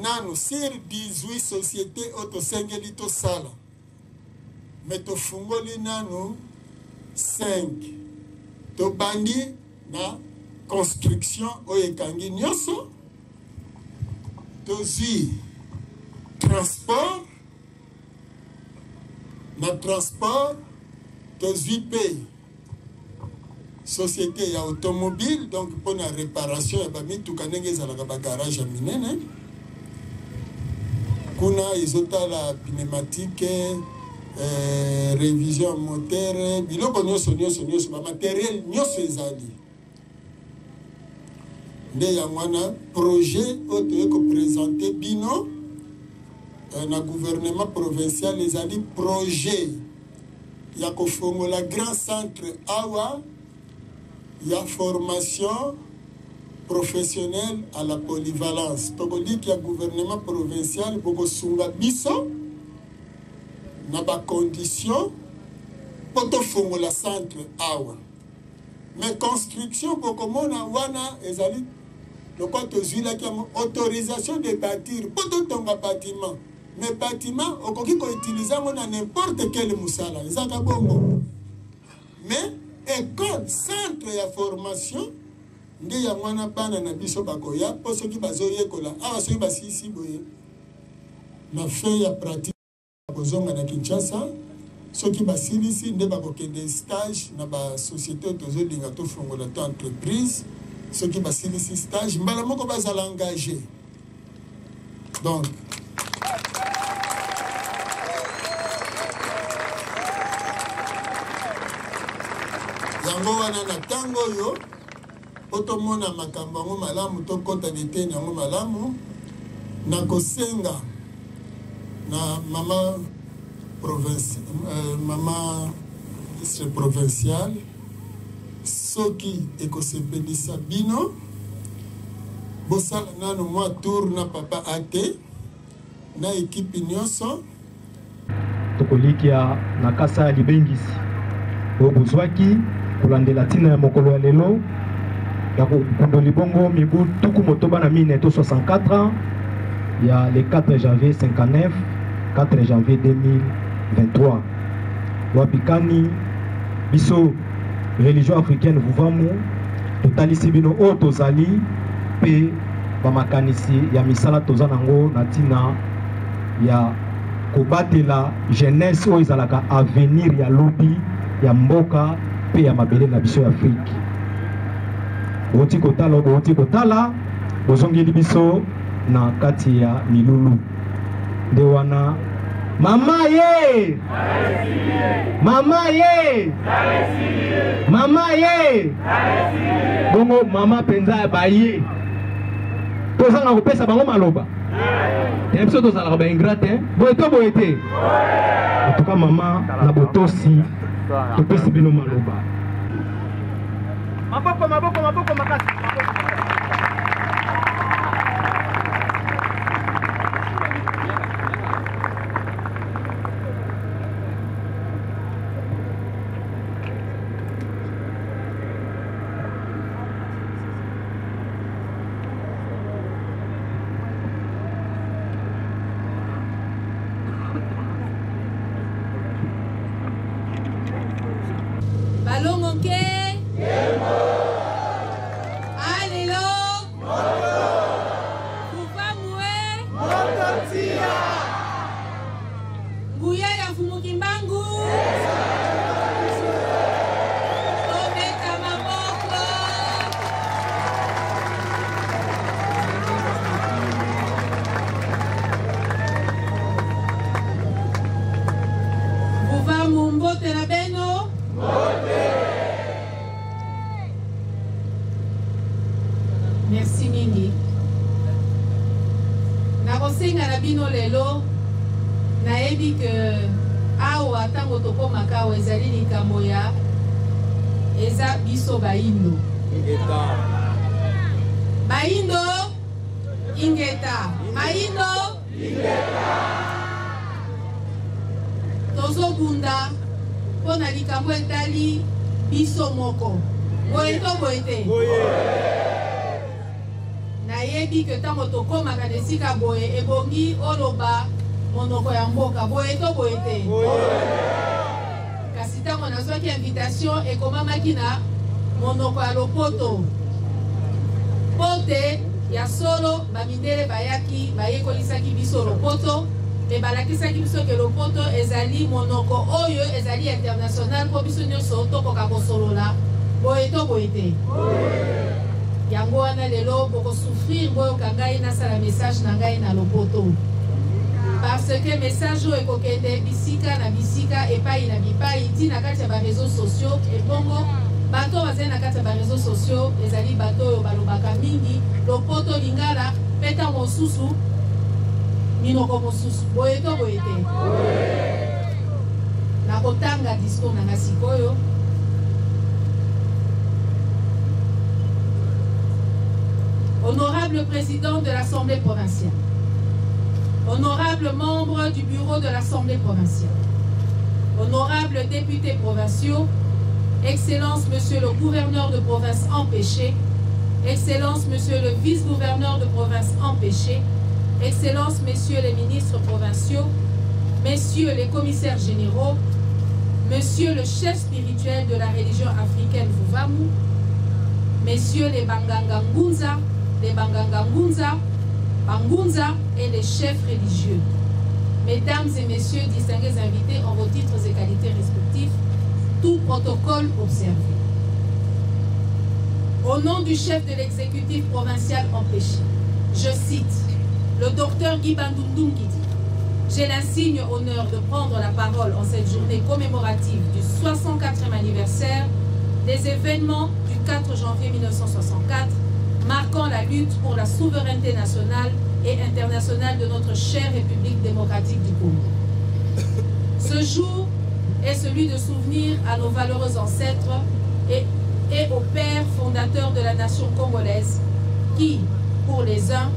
nanu sur 18 société oyo tosengeli tosala, me tofungoli nanu 5. Tobandi na construction oyo ekangi nyonso, tozwi transport, na transport tozwi mpe société ya automobile, donc mpona réparation ya bamituka ndenge ezalaka bagarage ya minene kuna, ezotala pneumatique, révision ya moteur, biloko nyonso nyonso nyonso, bamateriel nyonso ezali. Nde yango wana projet oyo toye kopresente bino na gouvernement provincial, ezali projet ya kofongola grand centre awa ya formation professionnelle à la polyvalence. Tokoliki ya gouvernement provincial bokosunga biso na bacondition mpo tofongola centre awa. Mais construction bokomona wana ezali lokola tozwilaki yango autorisation de bâtir mpo totonga bâtiment. Mais bâtiment okoki koutilize yango na n'importe quel mosala, ezaka bongo. Mais école, centre ya formation nde yango wana bana na biso bakoya, mpo soki bazoyekola awa, soki basilisi boye na fin ya pratique, bakozonga na Kinshasa. Soki basilisi nde bakokende stage na basociété oyo tozolinga tofongola to entreprise. Soki basilisi stage, mbala moko bazala engagé. Donc yango wana na ntango oyo, mpo tomona makambo yango malamu, tokɔta biteni yango malamu, nakosenga na mama province, mama ministre provincial, soki ekosepelisa bino, bosala nanu mwa tour na papa ate na ekipe nyonso. Tokolikia na kasa ya libengisi oyo bozwaki kolandela ntina ya mokolo ya lelo ya kokundoli bongo mibu 64 to 64 ans ya le 4 janvier 59, 4 janvier 2023, wapikani biso religion africaine Vuvamu totalisi bino oyo tozali mpe bamakanisi ya misala toza nango na ntina ya kobatela jeunesse oyo ezalaka avenir ya lobi ya mboka. mpe ya mabele na biso ya Afrique. Bouti kotala, bouti kotala, bozongeli biso na kati ya milulu. Nde wana mama ye, mama ye, mama ye, bongo mama mpenza ya baye tozanga kopesa bango maloba te, biso tozalaka ba ingrat te, boye to boye te. En tout cas mama, na botosi topesi bino maloba. Maboko, maboko, maboko makasi. Balongo nke alelo kuvamue nguya ya Mfumu Kimbangu tobeta maboko. Vuvamu, mbote na beno. Merci mingi. Nakosenga na bino lelo, nayebi ke awa ntango tokomaka awa ezali likambo ya eza biso bayindo, bayindo ingeta, bayindo tozobunda mpo na likambo etali biso moko. Boye to boye te? Nayebi ke ntango tokomaka na esika boye, ebongi oloba monoko ya mboka. Boye to boye te? Kasi ntango nazwaki invitation, ekomamaki na monoko ya lopoto, mpo te ya solo bamindele bayaki, bayekolisaki biso lopoto mpe balakisaki biso ke lopoto ezali monoko oyo ezali international mpo biso nyonso tokoka kosolola. Boye to boye te? Yango wana lelo bokosouffrir boyoka ngai nasala message na ngai na lopoto, parce que message oyo ekokende bisika na bisika, epai na bipai, ti na kati ya baréseaux sociaux. Ebongo bato oyo bazali na kati ya baréseaux sociaux ezali bato oyo balobaka mingi lopoto, lingala mpe ntango mosusu minoko mosusu. Boye to boye te? Nakotanga discours na nga sikoyo. Honorable président de l'Assemblée provinciale, honorables membres du bureau de l'Assemblée provinciale, honorables députés provinciaux, Excellence Monsieur le gouverneur de province empêché, Excellence Monsieur le vice-gouverneur de province empêché, Excellences Messieurs les ministres provinciaux, Messieurs les commissaires généraux, Monsieur le chef spirituel de la religion africaine Vuvamu, Messieurs les Banganga Ngunza, les Banganga Ngunza, Bangunza et les chefs religieux, Mesdames et Messieurs, distingués invités en vos titres et qualités respectifs, tout protocole observé. Au nom du chef de l'exécutif provincial empêché, je cite le docteur Guy Bandundungidi, j'ai l'insigne honneur de prendre la parole en cette journée commémorative du 64e anniversaire des événements du 4 janvier 1964, marquant la lutte pour la souveraineté nationale et internationale de notre chère République démocratique du Congo. Ce jour est celui de souvenir à nos valeureux ancêtres et aux pères fondateurs de la nation congolaise qui, pour les uns,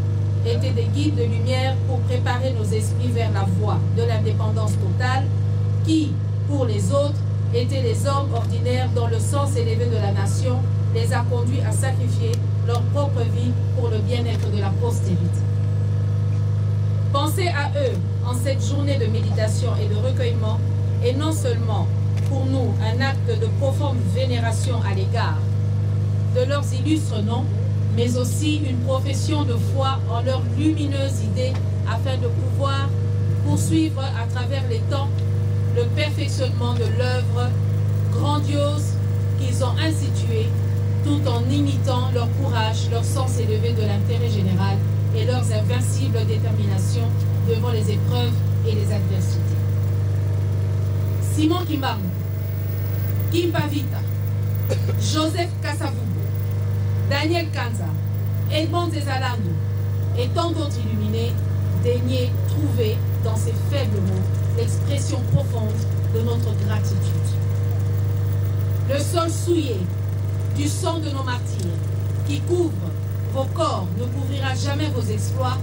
étaient des guides de lumière pour préparer nos esprits vers la voie de l'indépendance totale, qui, pour les autres, étaient les hommes ordinaires dont le sens élevé de la nation les a conduits à sacrifier leur propre vie pour le bien-être de la postérité. Pensez à eux en cette journée de méditation et de recueillement est non seulement pour nous un acte de profonde vénération à l'égard de leurs illustres noms, mais aussi une profession de foi en leurs lumineuses idées afin de pouvoir poursuivre à travers les temps le perfectionnement de l'œuvre grandiose qu'ils ont instituée tout en imitant leur courage, leur sens élevé de l'intérêt général et leurs invincibles déterminations devant les épreuves et les adversités. Simon Kimbangu, Kimpa Vita, Joseph Kasavubu, Daniel Kanza, Edmond Zezalando et tant d'autres illuminés daignaient trouver dans ces faibles mots l'expression profonde de notre gratitude. Le sol souillé du sang de nos martyrs qui couvre vos corps ne couvrira jamais vos exploits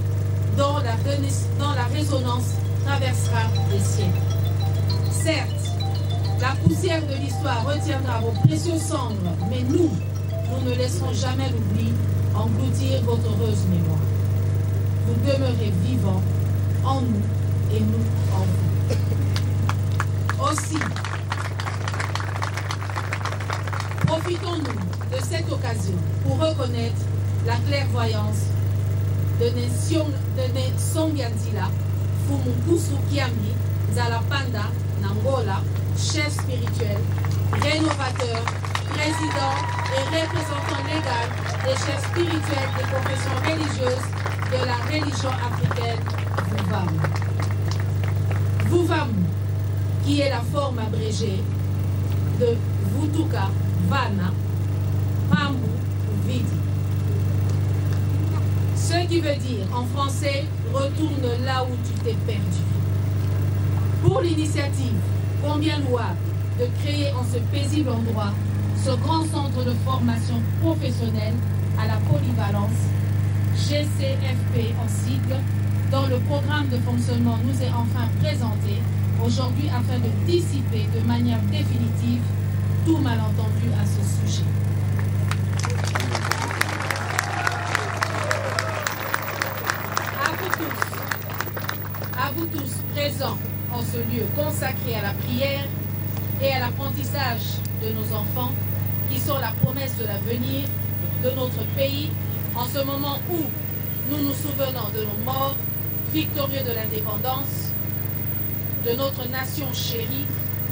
dont la, dont la résonance traversera les siècles. Certes, la poussière de l'histoire retiendra vos précieux cendres, mais nous, nous ne laisserons jamais l'oubli engloutir votre heureuse mémoire. Vous demeurez vivants en nous et nous en vous. Aussi, profitons-nous de cette occasion pour reconnaître la clairvoyance de Nesongianzila Fumukusu Kiambi Nzalapanda Nangola, chef spirituel, rénovateur, président et représentant légal des chefs spirituels des confessions religieuses de la religion africaine Vuvamu. Vuvamu, qui est la forme abrégée de Vutuka Vana Pambu Vidi. Ce qui veut dire en français, retourne là où tu t'es perdu. Pour l'initiative, combien louable de créer en ce paisible endroit ce grand centre de formation professionnelle à la polyvalence, GCFP en cycle, dont le programme de fonctionnement nous est enfin présenté aujourd'hui afin de dissiper de manière définitive tout malentendu à ce sujet. À vous tous, à vous tous présents en ce lieu consacré à la prière et à l'apprentissage de nos enfants, qui sont la promesse de l'avenir de notre pays, en ce moment où nous nous souvenons de nos morts, victorieux de l'indépendance, de notre nation chérie,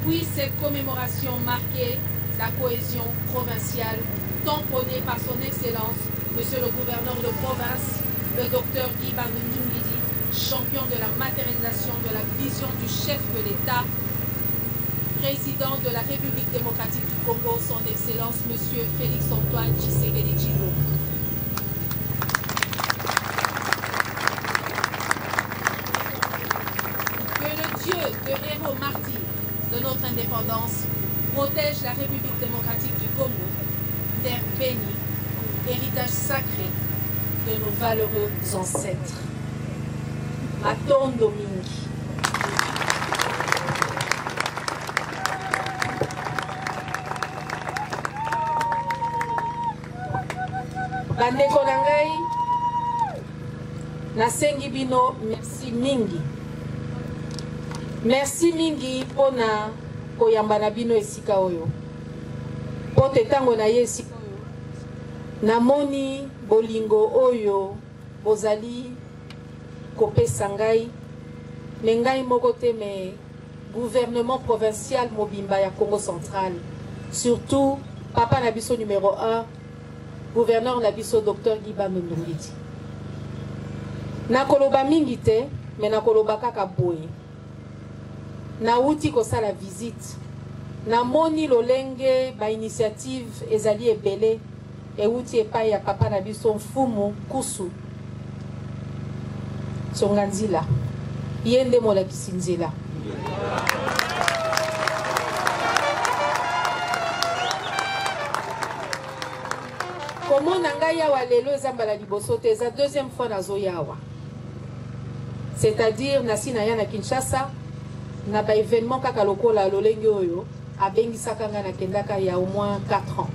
puisse cette commémoration marquer la cohésion provinciale tant prônée par son Excellence, Monsieur le gouverneur de province, le docteur Guy Bandu champion de la matérialisation de la vision du chef de l'État, président de la République démocratique du Congo, son Excellence Monsieur Félix Antoine Tshisekedi Tshilombo. Que le Dieu de héros martyrs de notre indépendance protège la République démocratique du Congo, terre bénie, héritage sacré de nos valeureux ancêtres. Matondo mingi. Bandeko na ngai, nasengi bino merci mingi, merci mingi mpona koyamba na bino esika oyo, mpo te ntango na ye esika oyo namoni bolingo oyo bozali kopesa ngai, me ngai moko te, me gouvernement provincial mobimba ya Congo central, surtout papa na biso numéro 1, gouverneur na biso docteur Guy Bandu Ndungidi. Nakoloba mingi te, me nakoloba kaka boye: nauti kosala visite, namoni lolenge bainitiative ezali ebele euti epai ya papa na biso Mfumu Kusu Songa Nzila, ye nde molakisi nzela. Komona ngai awa lelo eza mbala liboso te, eza deuxième fois nazoya awa, c'est-à-dire nasi naya na Kinshasa na baévénement kaka lokola lolenge oyo abengisaka ngai, nakendaka ya au moins 4 ans,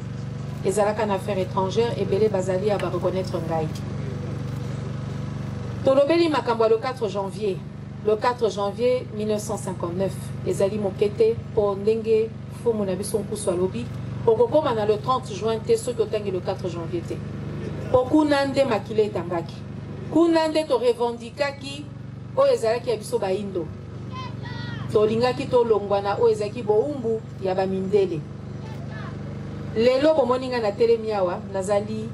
ezalaka na affaire étrangère. Ebele bazali ya bareconnaître ngai. Tolobeli makambo ya le 4 janvier. Le 4 janvier 1959 ezali moke te, mpo ndenge fumu na biso Nkusu alobi, okokóma na le 30 juin te soki otangi le 4 janvier te, mpo kuna nde makila etangaki, kuna nde torevendikaki oyo ezalaki ya biso bayindo. Tolingaki tolongwa na oyo ezalaki bowumbu ya bamindele. Lelo bomoni ngai natelemi awa, nazali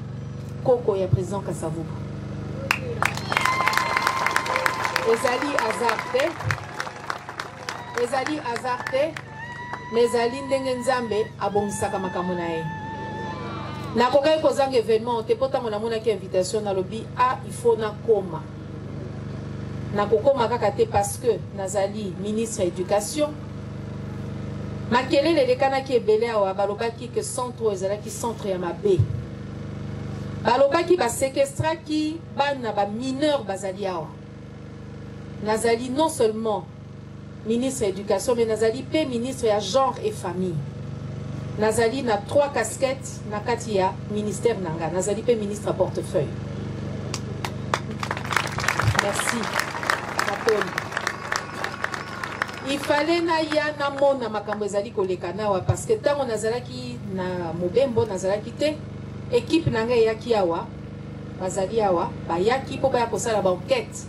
koko ya président Kasavubu. Ezali hasard te, ezali hasard te, mais ezali ndenge Nzambe abongisaka makambo na ye. Nakokaki kozanga événement te mpo ntango namonaki invitation nalobi a ah, il faut nakoma. Nakokoma kaka te parce que nazali ministre ya éducation. Makelele elekanaki ebele awa, balobaki que centre oyo ezalaki centre ya mabe. Balobaki basekestraki bana ba mineur bazali awa. Nazali non seulement ministre ya éducation mais nazali pe ministre ya genre et famille. Nazali na 3 casquettes na kati ya ministère na nga. Nazali pe ministre ya portefeuille. Merci. Matondo. Il fallait naya namona makambo ezali koleka nawa parce que ntango nazalaki na mobembo nazalaki te, equipe na ngai eyaki awa, bazali awa, bayaki mpo baya kosala ba enquête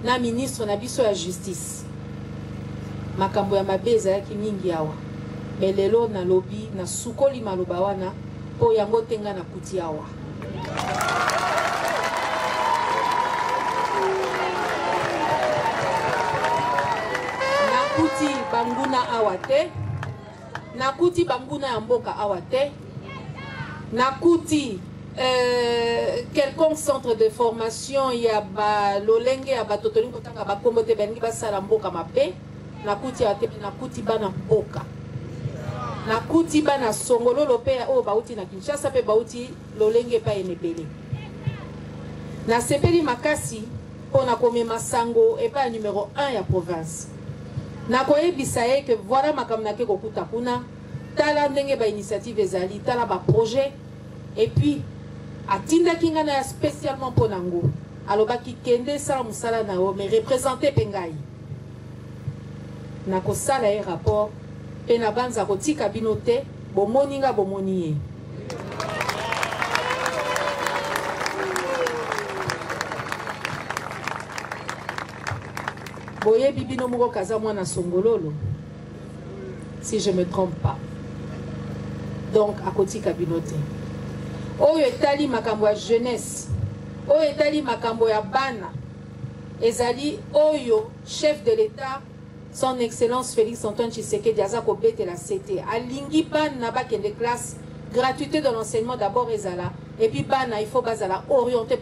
na ministre na biso ya justice. Makambo ya mabe ezalaki mingi awa, mais lelo nalobi nasukoli maloba wana mpo yango te ngai nakuti awa. Nakuti banguna awa te, nakuti banguna ya mboka awa te, nakuti quelconque centre de formation ya ba lolenge ya bato tolingi kotanga bakombo te balingi basala mboka mabe, nakuti awa te, nakuti bana mboka, nakuti bana songololo mpe oyo bauti na Kinshasa mpe bauti lolenge epai ene ebele. Nasepeli makasi mpo na komema sango epai ya numero 1 ya province. Nakoyebisa ye que voilà makambo nake kokuta kuna, tala ndenge ba initiative ezali, tala ba projet. Et puis atindaki ngai naya spécialement mpo na ngo. Alobaki kende sala mosala na yo mais représenter mpe ngai. Nakosala ye rapport mpe nabanza kotika bino te, bomoni nga bomoni ye. Boyebi bino moko kaza mwana songololo, si je me trompe pas. Donc akotika bino te. Oyo etali makambo ya jeunesse, oyo etali makambo ya bana, ezali oyo chef de l'État son excellence Félix Antoine Tshisekedi aza kobetela sete. Alingi bana bakende classe, gratuité de l'enseignement d'abord ezala, et puis bana il faut bazala orienté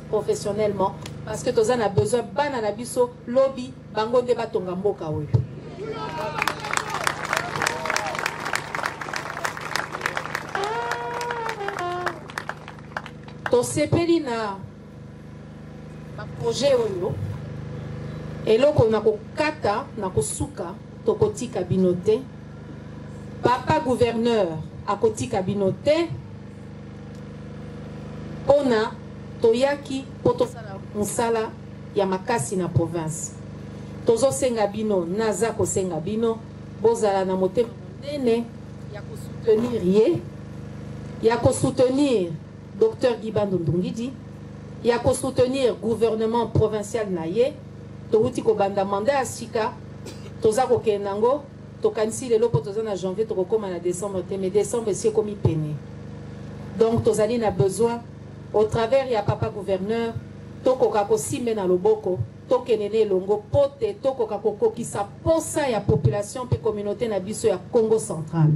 professionnellement parce que toza na besoin bana na biso lobi bango nde batonga mboka oyo. Tosepeli na ba projet oyo, eloko na kokata na kosuka tokotika bino te. Papa gouverneur akotika bino te pona toyaki po tosala mosala ya makasi na province. Tozosenga bino, naza kosenga bino bozala na motema monene ya kosoutenir ye, ya kosoutenir Docteur Guy Bandu Ndungidi, ya kosoutenir gouvernement provincial na ye. Towuti kobanda mandat ya sika, toza kokende nango, tokanisi lelo po toza na janvier tokokoma na décembre te, mais décembre esi ekomi pene. Donc tozali na besoin au travers ya papa gouverneur tokoka kosimbe na loboko, tokende na elongo po te tokoka kokokisa posa ya population pe communauté na biso ya Congo central.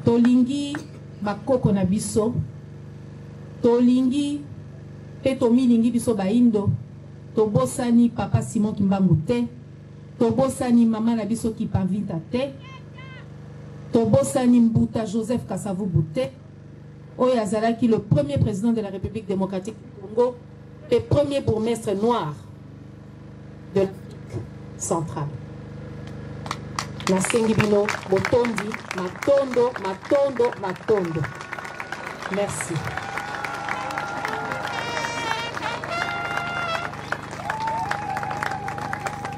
Tolingi bakoko na biso, tolingi pe tomilingi biso baindo, tobosani papa Simon Kimbangu te, tobosani mama na biso Kipanvinta te, tobosani Mbuta Joseph Kasavubu te, oyo azalaki le premier président de la République démocratique du Congo et premier bourgmestre noir de l'Afrique centrale. Nasengi bino botondi, matondo, matondo, matondo. Merci.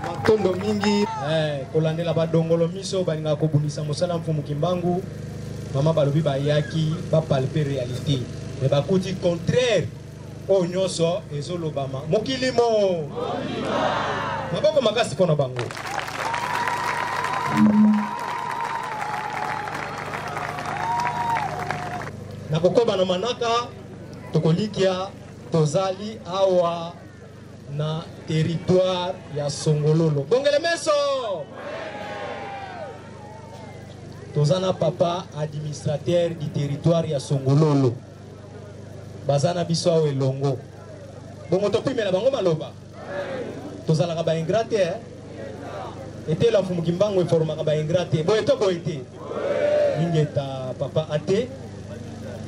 Matondo mingi. Kolandela badongolo miso balingaka kobundisa mosala Mfumu Kimbangu. Mama balobi bayaki ba palper réalité mais bakuti contraire oyo nyonso ezolobama mokili mo. Maboko makasi mpo na bango. Na kokoba na manaka, tokolikia tozali awa na territoire ya Songololo. Bongele meso! Toza na papa administrateur du territoire ya Songololo. Baza na biso awa elongo. Bongo topimela bango maloba. Tozalaka ba ingrat te, eh? Etelo ya Mfumu Kimbangu eformaka ba ingrat te. Boye to boye te? Ingeta papa ate.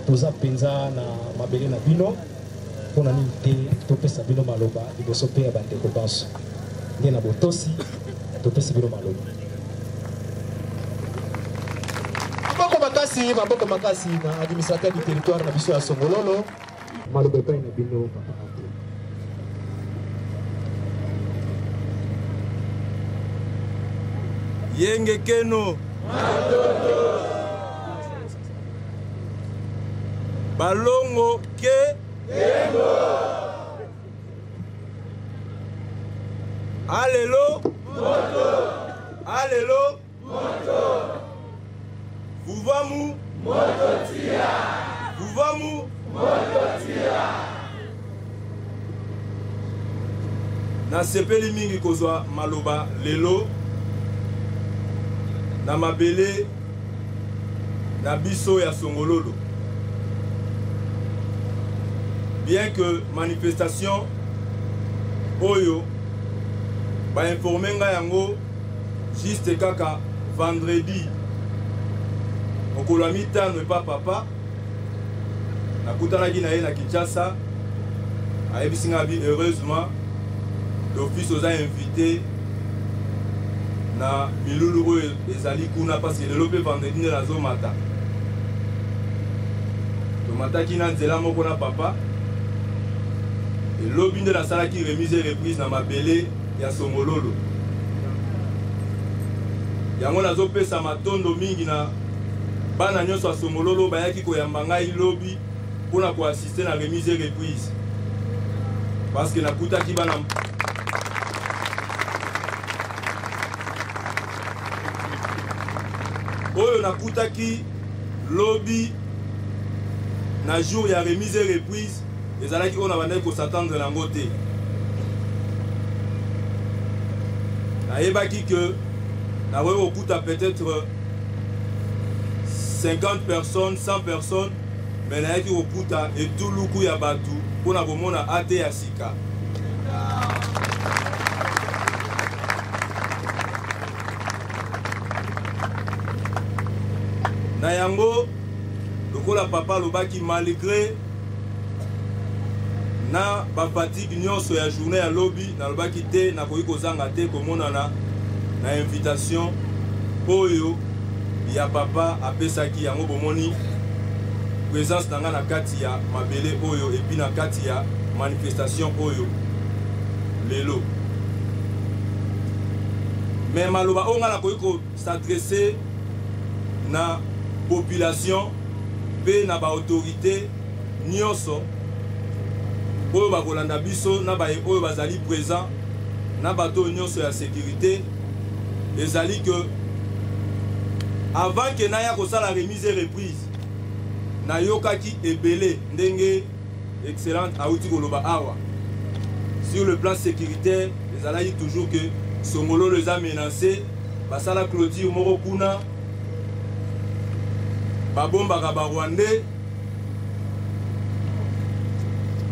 Toza mpenza na mabele na bino. Mpo na nini te topesa bino maloba liboso mpe ya bandeko banso. Nde na botosi topesi bino maloba. Maboko makasi, maboko makasi na administrateur du territoire na biso ya Songololo. Maloba epai na bino papa ate. Yenge keno. Balongo ke. Alelo. Alelo. Vuvamu. Vuvamu. Nasepeli mingi kozwa maloba lelo na mabele na biso ya Songololo. Bien que manifestation oyo ba informe nga yango juste kaka vendredi mokolo ya mitano epa papa, nakutanaki na ye na Kinshasa, ayebisi nga bi heureusement d'office oza invité na milulu oyo ezali kuna, parce que lelo mpe vendredi nde nazomata. Tomataki na nzela moko na papa, elobi nde nasalaki remise et reprise na mabele ya Songololo. Yango nazopesa matondo mingi na bana nyonso ya Songololo bayaki koyamba ngai lobi mpona koassiste na remise et reprise, parce que nakutaki bana oyo nakutaki lobi na jour ya remise et reprise ezalaki oyo nabandaki kosatendre nango te. Nayebaki que nakoki kokuta peut-être 50 personnes, 100 personnes, mais nayaki kokuta etuluku ya bato mpona komona ate ya sika. Na yango, lokola papa alobaki, malgré na ba fatigue nyonso ya journée ya lobi, nalobaki te nakoki kozanga te komonana na invitation oyo ya papa apesaki. Yango bomoni présence na nga na kati ya mabele oyo et puis na kati ya manifestation oyo lelo. Mais maloba oyo nga nakoki ko s'adresser na population pe na ba autorité nyonso oyo bakolanda biso na baye oyo bazali présent na bato oyo nyonso ya sécurité, ezali que avant que naya kosala remise et reprise, nayokaki ebele ndenge excellente auti koloba awa. Sur le plan sécuritaire, ezalaki toujours que Songololo eza menacé, basala clôture moko kuna, babombaka ba Rwandais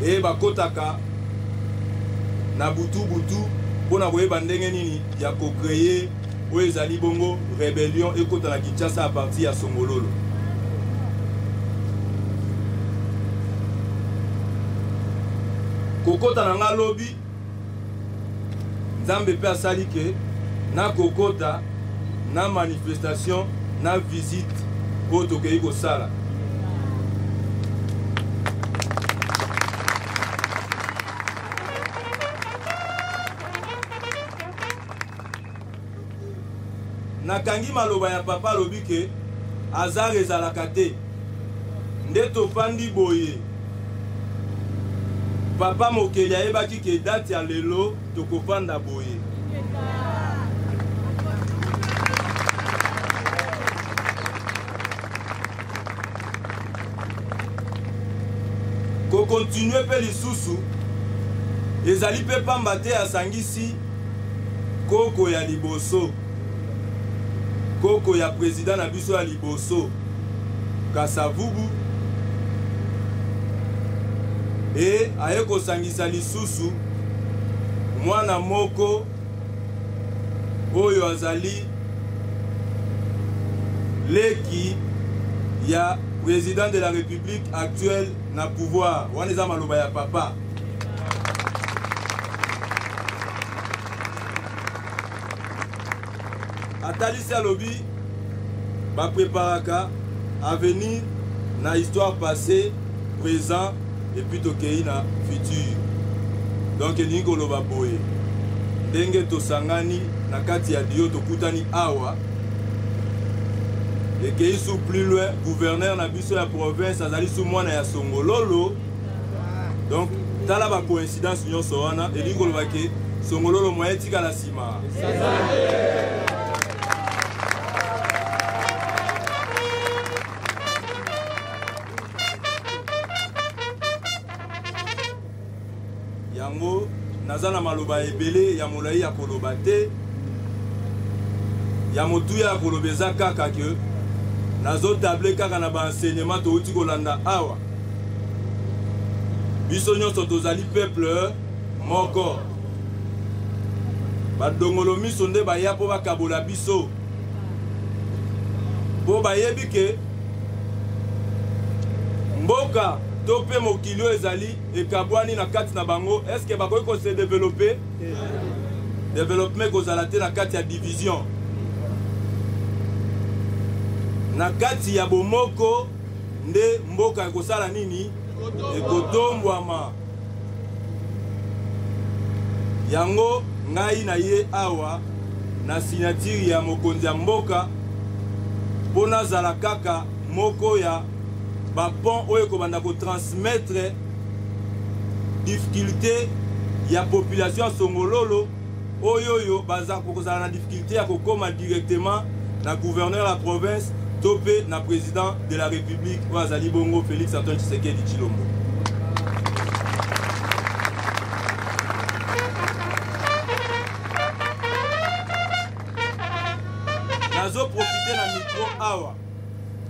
e bakotaka na butu butu mpona koyeba ndenge nini ya kocreye oyo ezali bongo rébellion ekota na Kinshasa à partir ya Songololo. Kokota na nga lobi, Nzambe mpe asali ke nakokota na manifestation na visite oyo tokei kosala. Nakangi maloba ya papa, alobi ke hasard ezalaka te. Nde tofandi boye, papa mokeli ayebaki ke date ya lelo tokofanda boye. Kokontinue mpe lisusu ezali mpe pamba te asangisi koko ya liboso, koko ya president na biso ya liboso Kasavubu, e aye kosangisa lisusu mwana moko oyo azali leki ya president de la République actuelle na pouvoir. Wana eza maloba ya papa. Atalisi alobi bapreparaka avenir na histoire passée, présent et puis tokei na futur. Donc elingi koloba boye, ndenge tosangani na kati ya dio, tokutani awa, ekei su plus loin. Gouverneur na biso ya province azali su mwana ya Songololo. Donc tala ba coïncidence nyonso wana, elingi koloba ke Songololo moyen etikala nsima. Yango naza na maloba ebele ya molai ya koloba te, ya motuya ya koloba eza kaka ke nazotable kaka na baenseignement touti kolanda awa. Biso nyonso tozali peuple moko. Badongolo miso nde baya mpo bakabola biso, mpo bayebi ke mboka to mpe mokili oyo ezali ekabwani na kati na bango. Eske bakoki kose developpe? Developpement ekozala te na kati ya division. Na kati ya bomoko nde mboka ekosala nini? Ekotombwama. Yango ngai na ye awa na signature ya mokonzi ya mboka mpo nazala kaka moko ya bapont oyo ekobanda kotransmettre difficulté ya population ya Songololo oyo baza kozala na difficulté ya kokoma directement na gouverneur ya province to mpe na président de la République oyo azali bongo Félix Antoine Tshisekedi Tshilombo. Nazoprofite na micro awa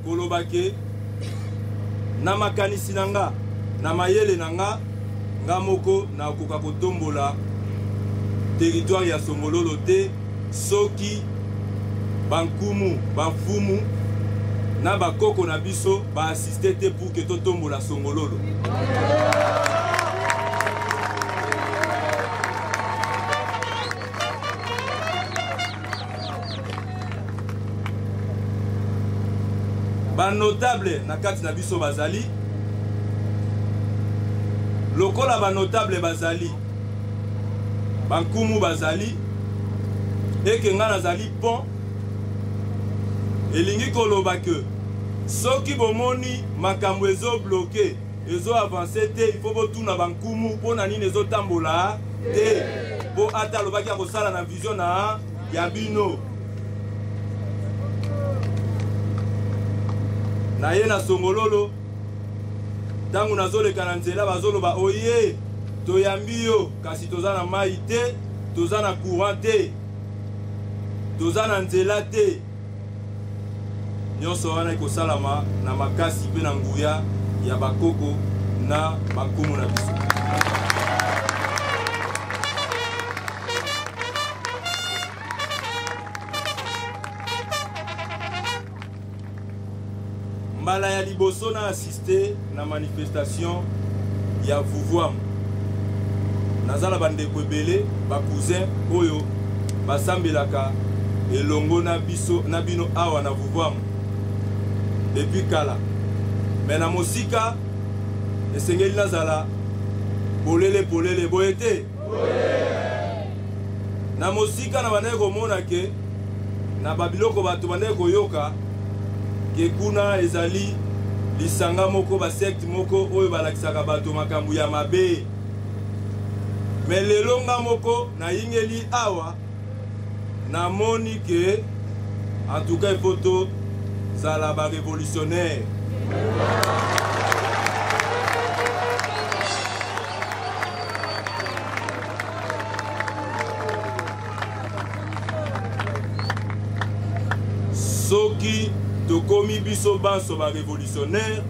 koloba ke na makanisi na nga, na mayele na nga, nga moko nakoka kotombola territoire ya Songololo te soki bankumu, bamfumu na bakoko na biso baassiste te pour ke totombola Songololo. Banotable na kati na biso bazali lokola banotable bazali, bankumu bazali, eke nga nazali pont. Elingi koloba ke soki bomoni makambo ezobloke, ezo avance te, il faut botuna bankumu mpo na nini ezotambola te, mpo ata alobaki akosala na vision na ya bino. Na ye na Songololo, ntango nazoleka na nzela bazoloba oye toyambi yo, kasi toza na mai te, toza na courant te, toza na nzela te. Nyonso wana ekosalama na makasi mpe na nguya ya bakoko na bankumu na biso. Mbala ya liboso na assiste na manifestation ya Vuvuamu, naza na bandeko ebele, bacousin oyo basambelaka elongo na biso na bino awa na Vuvuamu depuis kala. Me na mosika esengeli nazala polele polele, boye te? Na mosika na bandaki komona ke na babiloko bato bandaki koyoka ke kuna ezali lisanga moko, basecte moko oyo balakisaka bato makambo ya mabe. Me lelo nga moko nayingeli awa. Namoni ke en tout cas il faut tozala ba révolutionnaire. Soki tokomi biso banso ba révolutionnaire,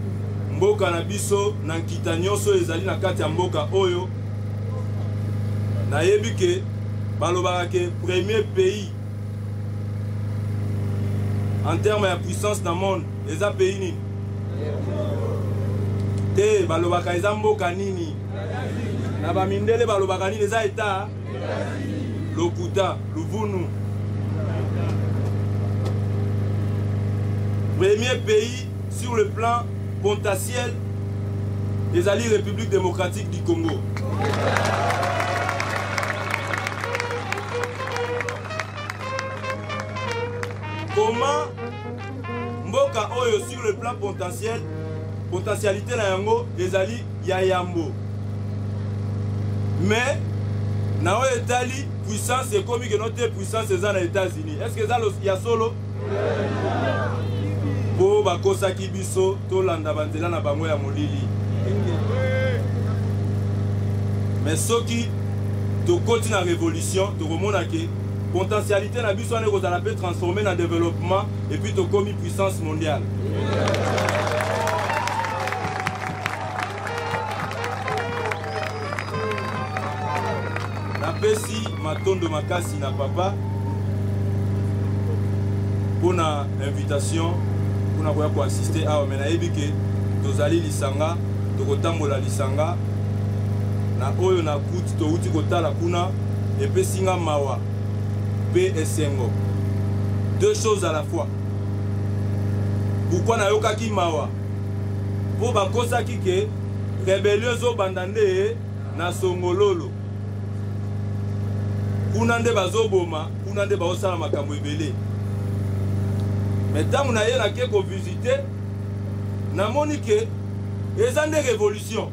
mboka na biso na nkita nyonso ezali na kati ya mboka oyo, nayebi ke balobaka ke premier pays en terme ya puissance na monde eza pays nini te, balobaka eza mboka nini na bamindele balobaka nini, eza etat lokuta luvunu. Premier pays sur le plan potentiel ezali République démocratique du Congo. Comment mboka oyo sur le plan potentiel, potentialité na yango ezali ya yambo, mais na oyo etali puissance ekomi keno te, puissance eza na États-Unis. Est-ce que eza ya solo? Po bakosaki biso tolanda banzela na bango ya molili. Mais soki tokoti na révolution, tokomona ke potentialité na biso wana ekozala mpe transformé na développement et puis tokomi puissance mondiale. Napesi matondo makasi na papa mpona invitation mpona koya koassiste awa, me nayebi ke tozali lisanga, tokotambola lisanga na oyo na kuti touti kotala kuna epesi nga mawa mpe esengo, deux choses à la fois. Pourquoi nayokaki mawa? Mpo bakosaki ke rébellion ezobanda nde na Songololo, kuna nde bazoboma, kuna nde baosala makambo ebele. Me ntango naye nake kovisite, namoni ke eza nde révolution.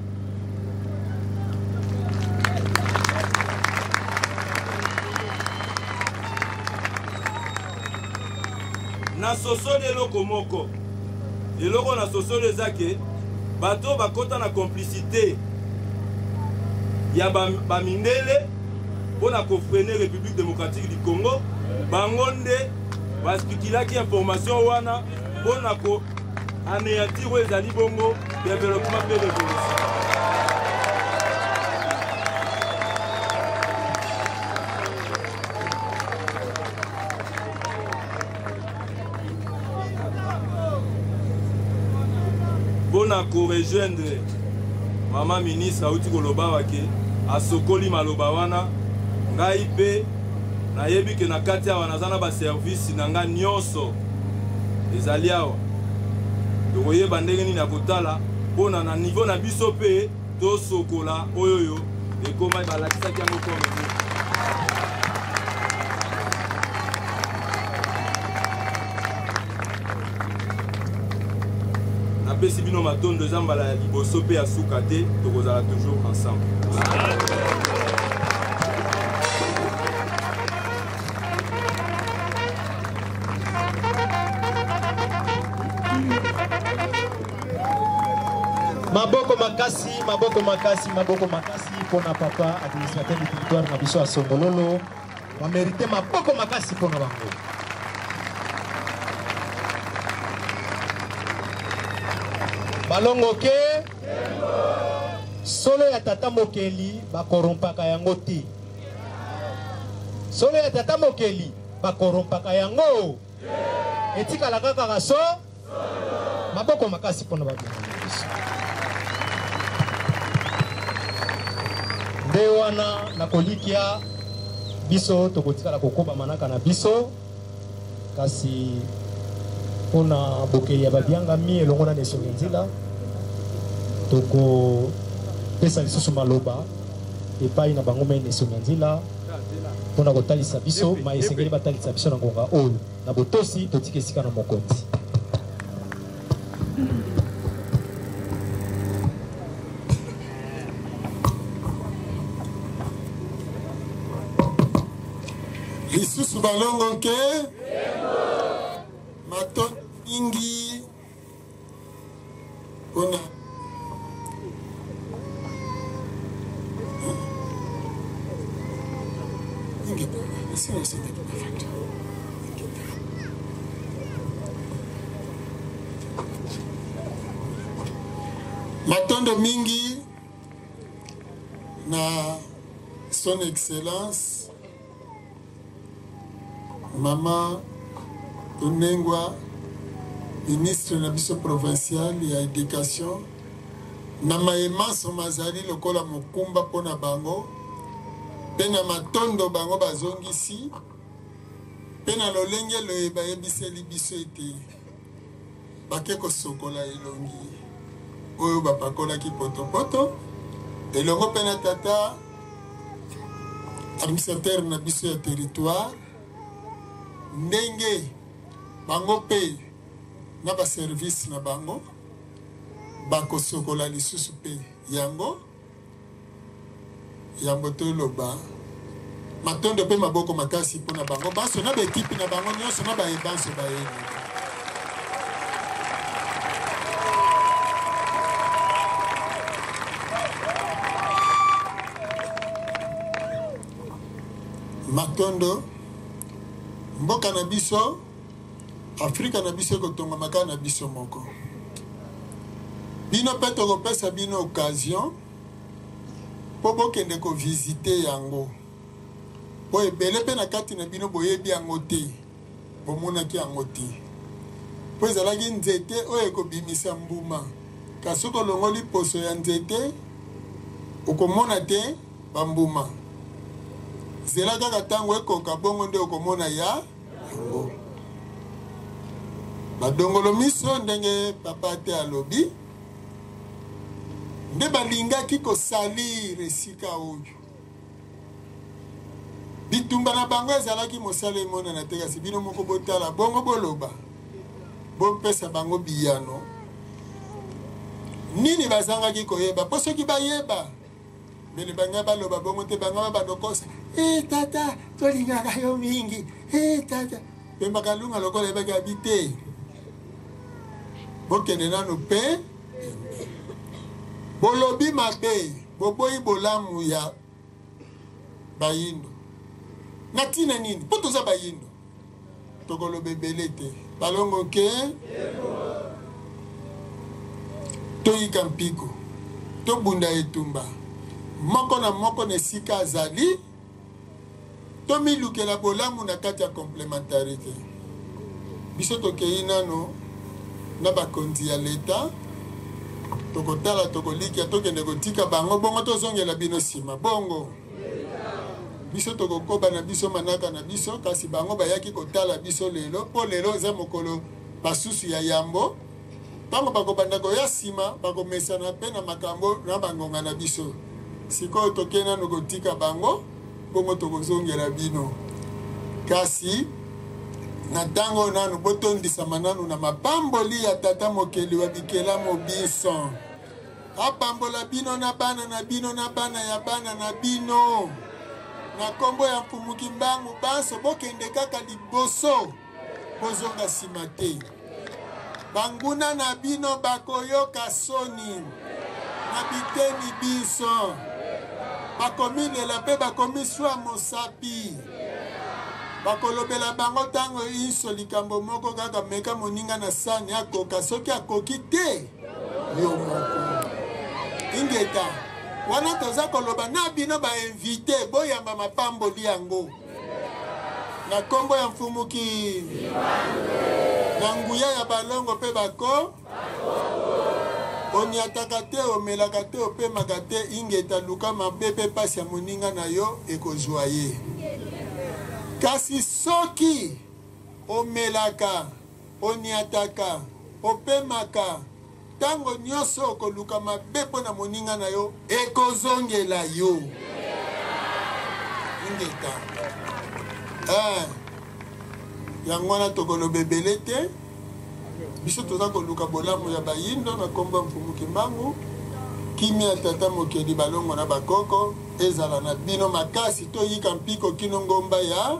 Nasosoli eloko moko, eloko nasosoli eza ke bato bakota na complicité ya bamindele mpo na kofrene République démocratique du Congo. Bango nde baspikilaki information wana mpo na ko anéantir oyo ezali bongo développement mpe révolution. Mpo na korejoindre mama ministre auti koloba wake asokoli maloba wana, ngai mpe nayebi ke na kati awa naza na baservice na ngai nyonso ezali awa, tokoyeba ndenge nini ya kotala mpona na niveau na biso mpe tosokola oyo oyo ekoma balakisaki yango comme. Napesi bino matondo, eza mbala ya liboso mpe ya suka te, tokozala toujours ensemble. Maboko makasi, maboko makasi, maboko makasi mpona papa administrateur du territoire na biso ya Songololo. Bamérite maboko makasi mpona bango. Balongo ke solo ya tata mokeli bakorompaka yango te. Solo ya tata mokeli bakorompaka yango. Etikalaka kaka so maboko makasi mpona babengani biso. Nde wana nakolikia biso tokotikala kokoba manaka na biso, kasi mpona bokeli ya babiangami elongo na Nesongi Nzila, tokopesa lisusu maloba epai na bango me Nesongi Nzila mpona kotalisa biso ma esengeli batalisa biso na ngonga oyo. Na botosi totika esika na mokonzi. Lisusu Balongo nke matondo mingi mpona matondo mingi na son excellence mama Onengwa, ministre na biso provincial ya education, na maye manso mazali lokola mokumba mpo na bango mpe na matondo bango bazongisi mpe na lolenge loye bayebiseli biso ete bake kosokola elongi oyo bapakolaki potopoto elongo mpe na tata administrateur na biso ya territoire ndenge bango mpe na baservice na bango bakosokola lisusu mpe yango yambo toloba matondo mpe maboko makasi mpo na bango banso na baekipe na bango nyonso na baye banso bayebi. Matondo, mboka na biso Afrika na biso ekotongama kaka na biso moko. Bino mpe tokopesa bino occasion mpo bokende kovisite yango, mpo ebele mpe na kati na bino boyebi yango te, bomonaki yango te, mpo ezalaki nzete oyo ekobimisa mbuma, kasi soki olongoli poso ya nzete okomona te bambuma. Zela kaka ntango ekoka, bongo nde okomona ya yango. Badongolo miso, ndenge papa te alobi, nde balingaki kosalir esika oyo. Bitumba na bango ezalaki mosala emonana te, kasi bino moko botala, bongo boloba, bopesa bango biyano nini bazangaki koyeba, mpo soki bayeba mbele banga baloba bongo te, banga babanda kokosa e eh, tata tolingaka yo mingi e eh, tata Pemba Kalunga lokola ayebaki abi te, bokende nanu mpe bolobi mabe, boboyi bolamu ya bayindo na ntina nini? Mpo toza bayindo, tokoloba ebele te. Balongo ke toyika mpiko, tobunda etumba moko na moko na esika azali, tomilukela bolamu na kati ya complementarite. Biso tokei nano na bakonzi ya leta, tokotala, tokolikia, tokende kotika bango, bongo tozongela bino nsima. Bongo biso tokokoba na biso manaka na biso, kasi bango bayaki kotala biso lelo, mpo lelo eza mokolo basusu ya yambo. Ntango bakobanda koya nsima, bakomesana mpe na makambo na bangonga na biso. Sikoyo tokei nanu kotika bango, bongo tokozongela bino. Kasi na ntango oyo nanu, botondisama nanu na mapamboli ya Tata Mokeli wa bikelamo binso. Apambola bino na bana na bino na bana ya bana na bino. Na nkombo ya Mfumu Kimbangu, banso bokende kaka liboso, bozonga nsima te. Banguna na bino bakoyoka soni na biteni binso, bakomilela mpe bakomiswa mosapi. Bakolobela bango ntango inso likambo moko kaka, meka moninga na sani akoka, soki akoki te yo moko. Ingeta wana toza koloba na bino ba invite, boyamba mapamboli yango na nkombo ya Mfumuki na nguya ya balongo mpe bako oniataka te, omelaka te, opemaka te. Ingeta, luka mabe mpe pasi ya moninga na yo ekozwa ye. Kasi soki omelaka, oniataka, opemaka, ntango nyonso okoluka mabe mpo na moninga na yo, ekozongela yo. Ingeta. Eh, yango wana tokoloba ebele te. Biso toza koluka bolamu ya bayindo na nkombo ya Mfumu Kimbangu. Kimia ya Tata Mokeli, balongo na bakoko ezala na bino makasi. Toyika mpiko kino ngomba ya.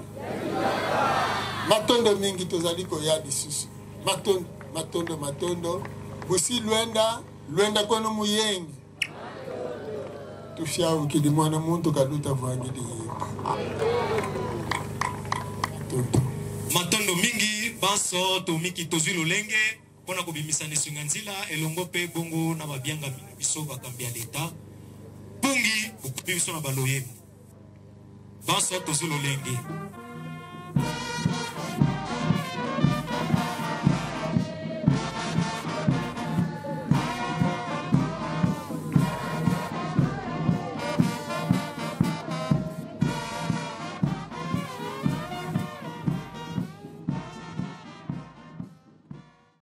Matondo mingi, tozali koya lisusu. Matondo, matondo, matondo. Busi lwenda, lwenda kwenu muyengi. Tufyaukili mwana muntu kaduta vwangili yimba. Matondo. Matondo mingi banso tomiki tozwi lolenge mpo na kobimisa na esengo ya nzila elongo mpe bongo na babiangami na biso bakambi ya leta pungi bokupi biso na baloyembo banso tozwi lolenge.